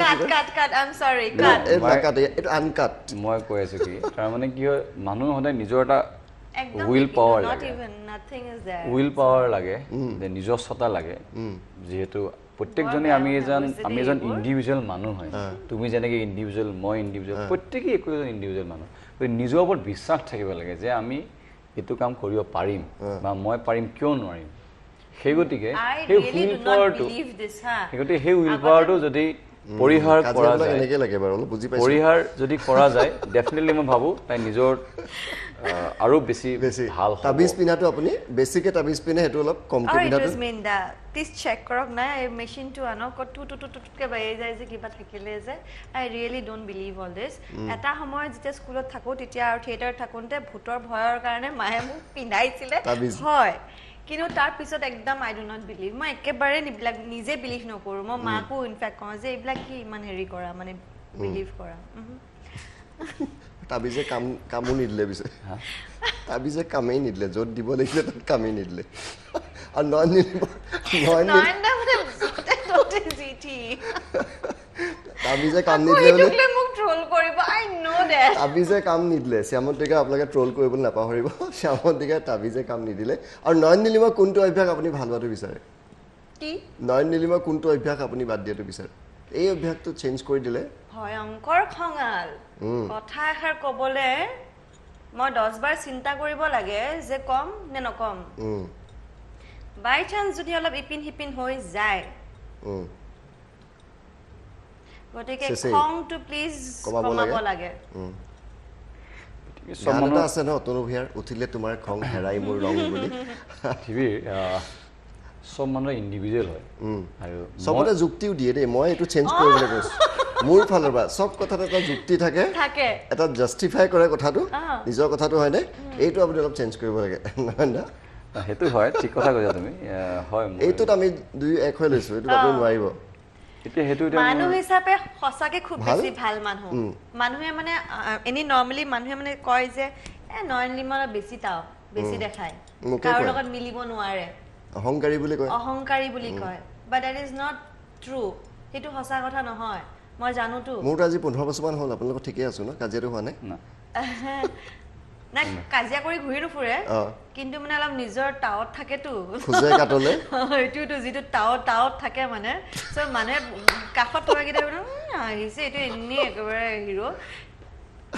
মই কৈ আছো কি, তাৰমানে কি হয়, মানুহ সদায় নিজৰ এটা will power লাগে, will power লাগে, যে নিজস্বতা লাগে। যিহেতু প্ৰত্যেকজনে আমি এজন ইণ্ডিভিজুৱেল মানুহ হয়, তুমি যেনেকৈ ইণ্ডিভিজুৱেল, মই ইণ্ডিভিজুৱেল, প্ৰত্যেকেই একো এজন ইণ্ডিভিজুৱেল মানুহ। গতিকে নিজৰ ওপৰত বিশ্বাস থাকিব লাগে যে আমি এইটো কাম কৰিব পাৰিম বা মই পাৰিম, কিয় নোৱাৰিম। সেই গতিকে সেই will পাৱাৰটো, সেই গতিকে সেই will পাৱাৰটো যদি পৰিহাৰ কৰা যায়, পৰিহাৰ যদি কৰা যায়, ডেফিনেটলি মই ভাবোঁ তাই নিজৰ আৰু বেছি ভাল। তাবিজ পিন্ধাটো আপুনি বেছিকে তাবিজ পিন্ধে, সেইটো অলপ কমকে পিন্ধাটো। প্লিজ চেক কৰক না, এই মেচিনটো আনক, টু টু টু টুকে বাঢ়ি যায় যে কিবা থাকিলে যে। I really don't believe all this. এটা সময়ত যেতিয়া স্কুলত থাকোঁ তেতিয়া আৰু থিয়েটাৰত থাকোঁতে ভূতৰ ভয়ৰ কাৰণে মায়ে মোক পিন্ধাইছিলে হয়, কিন্তু তাৰপিছত একদম আই do not believe. মই একেবাৰে এইবিলাক নিজে বিলিভ নকৰোঁ। মই মাকো ইনফেক্ট কওঁ যে এইবিলাক কি ইমান হেৰি কৰা, মানে বিলিভ কৰা। তাবিজে কামো নিদিলে পিছে, তাবিজে কামেই নিদিলে, য'ত দিব লাগিছিলে তাত কামেই নিদিলে। আৰু নয়ন তাবিজে কাম নিদিলে, তাবিজে কাম নিদিলে। শ্যামন্তিকা আপোনালোকে ট্ৰল কৰিবলৈ নাপাহৰিব, শ্যামন্তিকা তাবিজে কাম নিদিলে। আৰু নয়ন নীলিমৰ কোনটো অভ্যাস আপুনি ভাল হোৱাটো বিচাৰে? নয়ন নীলিমৰ কোনটো অভ্যাস আপুনি বাদ দিয়াটো বিচাৰে? এই অভ্যাসটো চেঞ্জ কৰি দিলে। ভয়ংকৰ খঙাল, কথা এষাৰ ক'বলে মই 10 বাৰ চিন্তা কৰিব লাগে যে কম নে নকম। বাই চান্স যদি অলপ ইপিন সিপিন হৈ যায়, গতিকে খংটো প্লিজ কমাব লাগে। গান এটা আছে ন অতনু ভূঞাৰ, উঠিলে তোমাৰ খং হেৰাই মোৰ ৰং বুলি। পৃথিৱীৰ চব মানুহ ইণ্ডিভিজুৱেল হয় আৰু চবতে যুক্তিও দিয়ে দেই। মই এইটো চেঞ্জ কৰিবলৈ কৈছোঁ মোৰ ফালৰ পৰা, চব কথাত এটা যুক্তি থাকে, এটা জাষ্টিফাই কৰে কথাটো, নিজৰ কথাটো হয়নে? এইটো আপুনি অলপ চেঞ্জ কৰিব লাগে, নহয় না? সেইটো হয়, ঠিক কথা কৈছা তুমি। হয়, এইটোত আমি দুই এক হৈ লৈছোঁ, এইটোত আপুনি নোৱাৰিব। এতিয়া সেইটো মানুহ হিচাপে সঁচাকে খুব বেছি ভাল মানুহ। মানুহে মানে এনেই নৰ্মেলি মানুহে মানে কয় যে এ নয়ন নীলিমৰ বেছি তাও বেছি দেখায়, কাৰো লগত মিলিব নোৱাৰে, অহংকাৰী বুলি কয়, অহংকাৰী বুলি কয়। But that is not true, সেইটো সঁচা কথা নহয়। মই জানোতো, মোৰতো আজি 15 বছৰমান হ'ল, আপোনালোকৰ ঠিকেই আছো ন? কাজিয়াটো হোৱা নাই? নাই, কাজিয়া কৰি ঘূৰি নুফুৰে, কিন্তু মানে অলপ নিজৰ তাৱত থাকেতো, খোজে কাটলে এইটোতো যিটো তাৱত থাকে মানে। চ' মানুহে কাষত থকাকেইটা আহিছে এইটো এনেই একেবাৰে হিৰ'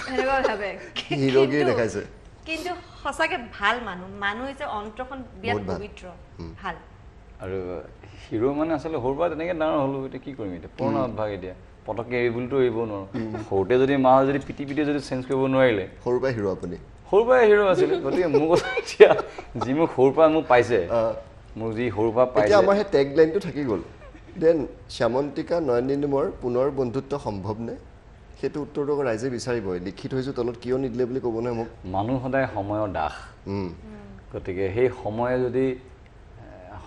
সেনেকুৱা ভাবে, হিৰ'গিৰি দেখাইছে। কিন্তু সঁচাকে ভাল মানুহ, মানুহ হৈছে অন্তৰখন বিৰাট পবিত্ৰ, ভাল। আৰু হিৰ' মানে আচলতে সৰুৰ পৰা তেনেকৈ ডাঙৰ হ'লোঁ, এতিয়া কি কৰিম, এতিয়া পুৰণা অভ্যাস, এতিয়া পটককৈ এৰি বুলিতো এৰিব নোৱাৰোঁ। সৰুতে যদি মা যদি পিটি পিটি যদি চেঞ্জ কৰিব নোৱাৰিলে, সৰুৰ পৰাই হিৰ' আপুনি? সৰুৰ পৰাই হিৰ' আছিলে। গতিকে মোৰ কথা এতিয়া যি মোক সৰুৰ পৰা মোক পাইছে, মোক যি সৰুৰ পৰা পাইছে, এতিয়া আমাৰ সেই টেগ লাইনটো থাকি গ'ল। Then Shyamantika নয়ন নীলিমৰ পুনৰ বন্ধুত্ব সম্ভৱ নে? সেইটো উত্তৰটো আকৌ ৰাইজে বিচাৰিবই। লিখি থৈছোঁ তলত, কিয় নিদিলে বুলি ক'ব নহয় মোক। মানুহ সদায় সময়ৰ দাস, গতিকে সেই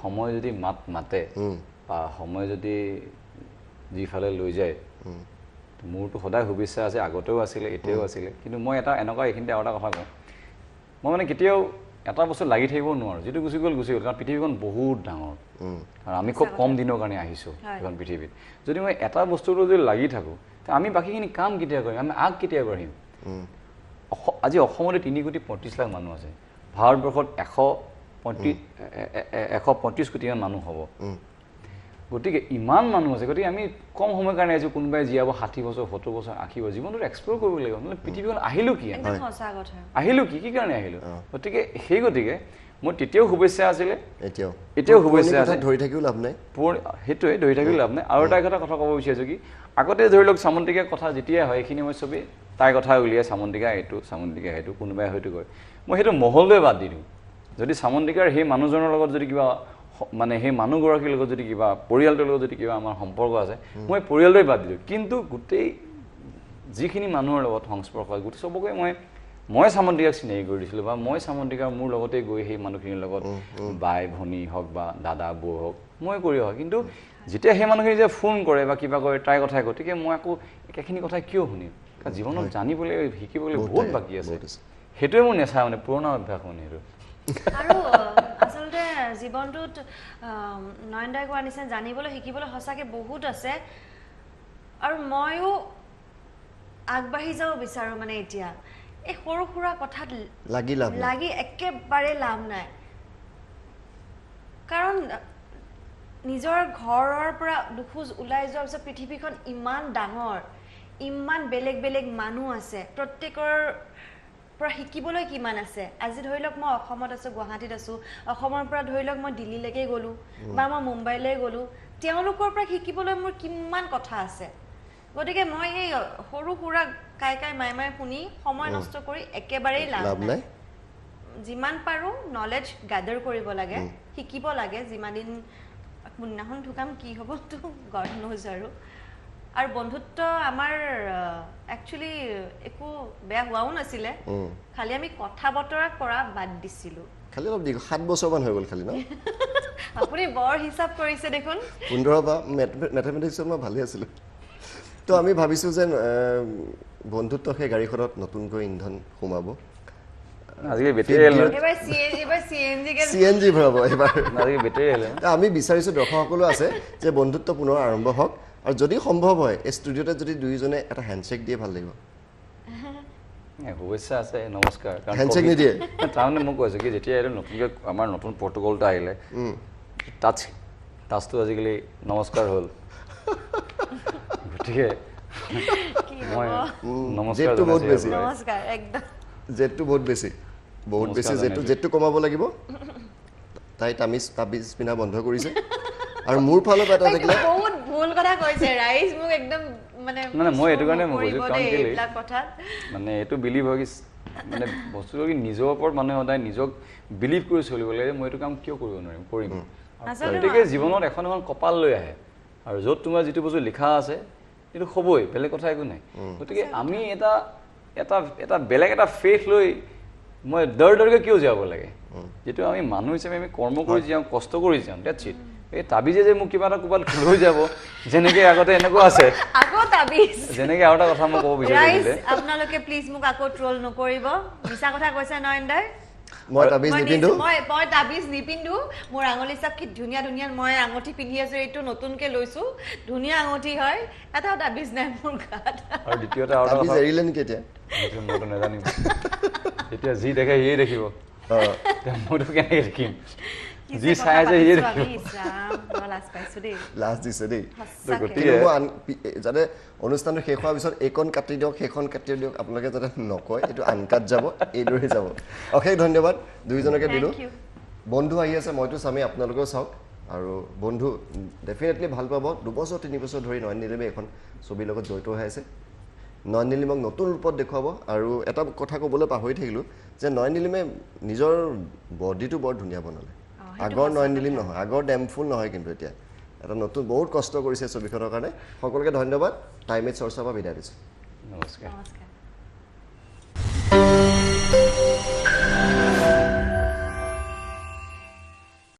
সময়ে যদি মাত মাতে বা সময় যদি যিফালে লৈ যায়, মোৰতো সদায় শুভেচ্ছা আছে, আগতেও আছিলে, এতিয়াও আছিলে। কিন্তু মই এটা এনেকুৱা এইখিনিতে আৰু এটা কথা কওঁ, মই মানে কেতিয়াও এটা বস্তু লাগি থাকিব নোৱাৰোঁ, যিটো গুচি গ'ল গুচি গ'ল। কাৰণ পৃথিৱীখন বহুত ডাঙৰ আৰু আমি খুব কম দিনৰ কাৰণে আহিছোঁ এখন পৃথিৱীত। যদি মই এটা বস্তুটো যদি লাগি থাকোঁ, আমি বাকীখিনি কাম কেতিয়া কৰিম, আমি আগ কেতিয়া বাঢ়িম? আজি অসমতে 3 কোটি 35 লাখ মানুহ আছে, ভাৰতবৰ্ষত 135 কোটিমান মানুহ হ'ব। গতিকে ইমান মানুহ আছে, গতিকে আমি কম সময়ৰ কাৰণে আহিছোঁ। কোনোবাই জীয়াব 60 বছৰ, 70 বছৰ, 80 বছৰ, জীৱনটো এক্সপ্ল'ৰ কৰিব লাগিব। নহ'লে পৃথিৱীখন আহিলোঁ কি, আহিলোঁ কি, কি কাৰণে আহিলোঁ? গতিকে সেই গতিকে মোৰ তেতিয়াও শুভেচ্ছা আছিলে, এতিয়াও শুভেচ্ছা আছে। ধৰি থাকিও লাভ নাই, সেইটোৱে ধৰি থাকিও লাভ নাই। আৰু এটা কথা ক'ব বিচাৰিছোঁ কি, আগতে ধৰি লওক চামন্তিকাৰ কথা যেতিয়াই হয়, এইখিনি মই চবেই তাইৰ কথা উলিয়াই, চামন্তিকা এইটো, চামন্তিকা সেইটো, কোনোবাই হয়তো কয়, মই সেইটো মহলটোৱে বাদ দি দিওঁ। যদি চামন্তিকাৰ সেই মানুহজনৰ লগত যদি কিবা মানে সেই মানুহগৰাকীৰ লগত যদি কিবা, পৰিয়ালটোৰ লগত যদি কিবা আমাৰ সম্পৰ্ক আছে, মই পৰিয়ালটোৱে বাদ দিলোঁ। কিন্তু গোটেই যিখিনি মানুহৰ লগত সংস্পৰ্শ হয়, গোটেই চবকে মই চামন্তিকাক চিনাকি কৰি দিছিলোঁ, বা মই চামন্তিকাৰ মোৰ লগতে গৈ সেই মানুহখিনিৰ লগত বাই ভনী হওক বা দাদা বৌ হওক মই কৰি হয়। কিন্তু যেতিয়া সেই মানুহখিনি যে ফোন কৰে বা কিবা কৰে তাইৰ কথাই, গতিকে মই আকৌ একেখিনি কথা কিয় শুনিম? কাৰণ জীৱনত জানিবলৈ শিকিবলৈ বহুত বাকী আছে। সেইটোৱে মোৰ নেচা, মানে পুৰণা অভ্যাস মানে সেইটো। আৰু আচলতে জীৱনটোত নয়নদাই কোৱাৰ নিচিনা জানিবলৈ শিকিবলৈ সঁচাকৈ বহুত আছে, আৰু ময়ো আগবাঢ়ি যাব বিচাৰোঁ। মানে এতিয়া এই সৰু সুৰা কথাত লাগি একেবাৰে লাভ নাই, কাৰণ নিজৰ ঘৰৰ পৰা দুখোজ ওলাই যোৱাৰ পিছত পৃথিৱীখন ইমান ডাঙৰ, ইমান বেলেগ বেলেগ মানুহ আছে, প্ৰত্যেকৰ পৰা শিকিবলৈ কিমান আছে। আজি ধৰি লওক মই অসমত আছোঁ, গুৱাহাটীত আছোঁ, অসমৰ পৰা ধৰি লওক মই দিল্লীলৈকে গ'লোঁ বা মই মুম্বাইলৈ গ'লোঁ, তেওঁলোকৰ পৰা শিকিবলৈ মোৰ কিমান কথা আছে। গতিকে মই এই সৰু সুৰা কাই কাই মাই মাই শুনি সময় নষ্ট কৰি একেবাৰেই লাভ নাই। যিমান পাৰোঁ নলেজ গাদাৰ কৰিব লাগে, শিকিব লাগে। যিমান দিন কোনদিনাখন ঢুকাম কি হ'ব তো গড নোজ। আৰু বন্ধুত্ব আমাৰ একচুৱেলি একো বেয়া হোৱাও নাছিলে, খালি আমি কথা বতৰা কৰা বাদ দিছিলোঁ। খালি অলপ দীঘল 7 বছৰমান হৈ গ'ল খালি ন? আপুনি বৰ হিচাপ কৰিছে দেখোন। 15 বা মেথমেটিক্সত মই ভালেই আছিলোঁ। তো আমি ভাবিছোঁ যেন বন্ধুত্ব সেই গাড়ীখনত নতুনকৈ ইন্ধন সোমাব। আমি বিচাৰিছোঁ দৰ্শকসকলো আছে যে বন্ধুত্ব পুনৰ আৰম্ভ হওক, আৰু যদি সম্ভৱ হয় এই ষ্টুডিঅ'তে যদি দুয়োজনে এটা হেণ্ডশ্বেক দিয়ে ভাল লাগিব। শুভেচ্ছা আছে, নমস্কাৰ। হেণ্ডশ্বেক নিদিয়ে তাৰমানে মই কৈছোঁ কি, যেতিয়া এইটো নতুনকৈ আমাৰ নতুন প্ৰট'কল এটা আহিলে, টাচটো আজিকালি নমস্কাৰ হ'ল, গতিকে মই নমস্কাৰ বহুত বেছি, জেটটো বহুত বেছি, বহুত বেছি জেটটো কমাব লাগিব। তাই তাবিজ পিন্ধা বন্ধ কৰিছে। আৰু মোৰ ফালৰ পৰা এটা থাকিলে বহুত ভুল কথা কৈছে ৰাইজ, মোক একদম মানে মানে মই এইটো কাৰণে মই কৈছোঁ, কাৰণ কেলে মানে এইটো বিলিভ হয় কি, মানে বস্তুটো কি নিজৰ ওপৰত মানুহে সদায় নিজক বিলিভ কৰি চলিব লাগে, মই এইটো কাম কিয় কৰিব নোৱাৰিম, কৰিম। গতিকে জীৱনত এখন এখন কপাল লৈ আহে, আৰু য'ত তোমাৰ যিটো বস্তু লিখা আছে সেইটো হ'বই, বেলেগ কথা একো নাই। গতিকে আমি এটা এটা এটা বেলেগ এটা ফেথ লৈ মই দৰ দৰকৈ কিয় জীয়াব লাগে, যিটো আমি মানুহ হিচাপে আমি কৰ্ম কৰি যাওঁ, কষ্ট কৰি যাওঁ, that's it. এই তাবিজে যে মোক কিবা এটা ক'ৰবাত লৈ যাব, যেনেকে আগতে এনেকুৱা আছে, যেনেকে আৰু এটা কথা মই ক'ব বিচাৰিছিলে, আপোনালোকে প্লিজ মোক আকৌ ট্ৰল নকৰিব, মিছা কথা কৈছে নয়ন দাই। মই তাবিজ নিপিন্ধো, মই তাবিজ নিপিন্ধো। মোৰ আঙুলি চাপ কি ধুনীয়া ধুনীয়া, মই আঙুঠি পিন্ধি আছো, এইটো নতুনকে লৈছো, ধুনীয়া আঙুঠি হয়, এটাও তাবিজ নাই মোৰ গাত। আৰু দ্বিতীয়তে আৰু তাবিজ এৰিলে নেকি এতিয়া, মইতো নাজানিম, এতিয়া যি দেখে সিয়ে দেখিব, মইতো কেনেকে দেখিম, যি চাই আছে সিয়ে দেখিব। লাজ দিছে দেই। গতিকে যাতে অনুষ্ঠানটো শেষ হোৱাৰ পিছত এইকণ কাটি দিয়ক, সেইখন কাটি দিয়ক, আপোনালোকে যাতে নকয়, এইটো আনকাট যাব, এইদৰে যাব। অশেষ ধন্যবাদ দুয়োজনকে দিলোঁ। বন্ধু আহি আছে, মইতো চামেই, আপোনালোকেও চাওক। আৰু বন্ধু ডেফিনেটলি ভাল পাব। 2 বছৰ 3 বছৰ ধৰি নয়ন নীলিমে এখন ছবিৰ লগত জড়িত হৈ আছে। নয়ন নীলিমক নতুন ৰূপত দেখুৱাব। আৰু এটা কথা ক'বলৈ পাহৰি থাকিলোঁ যে নয়ন নীলিমে নিজৰ বডিটো বৰ ধুনীয়া বনালে। আগৰ নয়ন নীলিম নহয়, আগৰ ডেমফুল নহয়, কিন্তু এতিয়া এটা নতুন, বহুত কষ্ট কৰিছে ছবিখনৰ কাৰণে। সকলোকে ধন্যবাদ। টাইম এইট চৰ্চাৰ পৰা বিদায় দিছোঁ। নমস্কাৰ।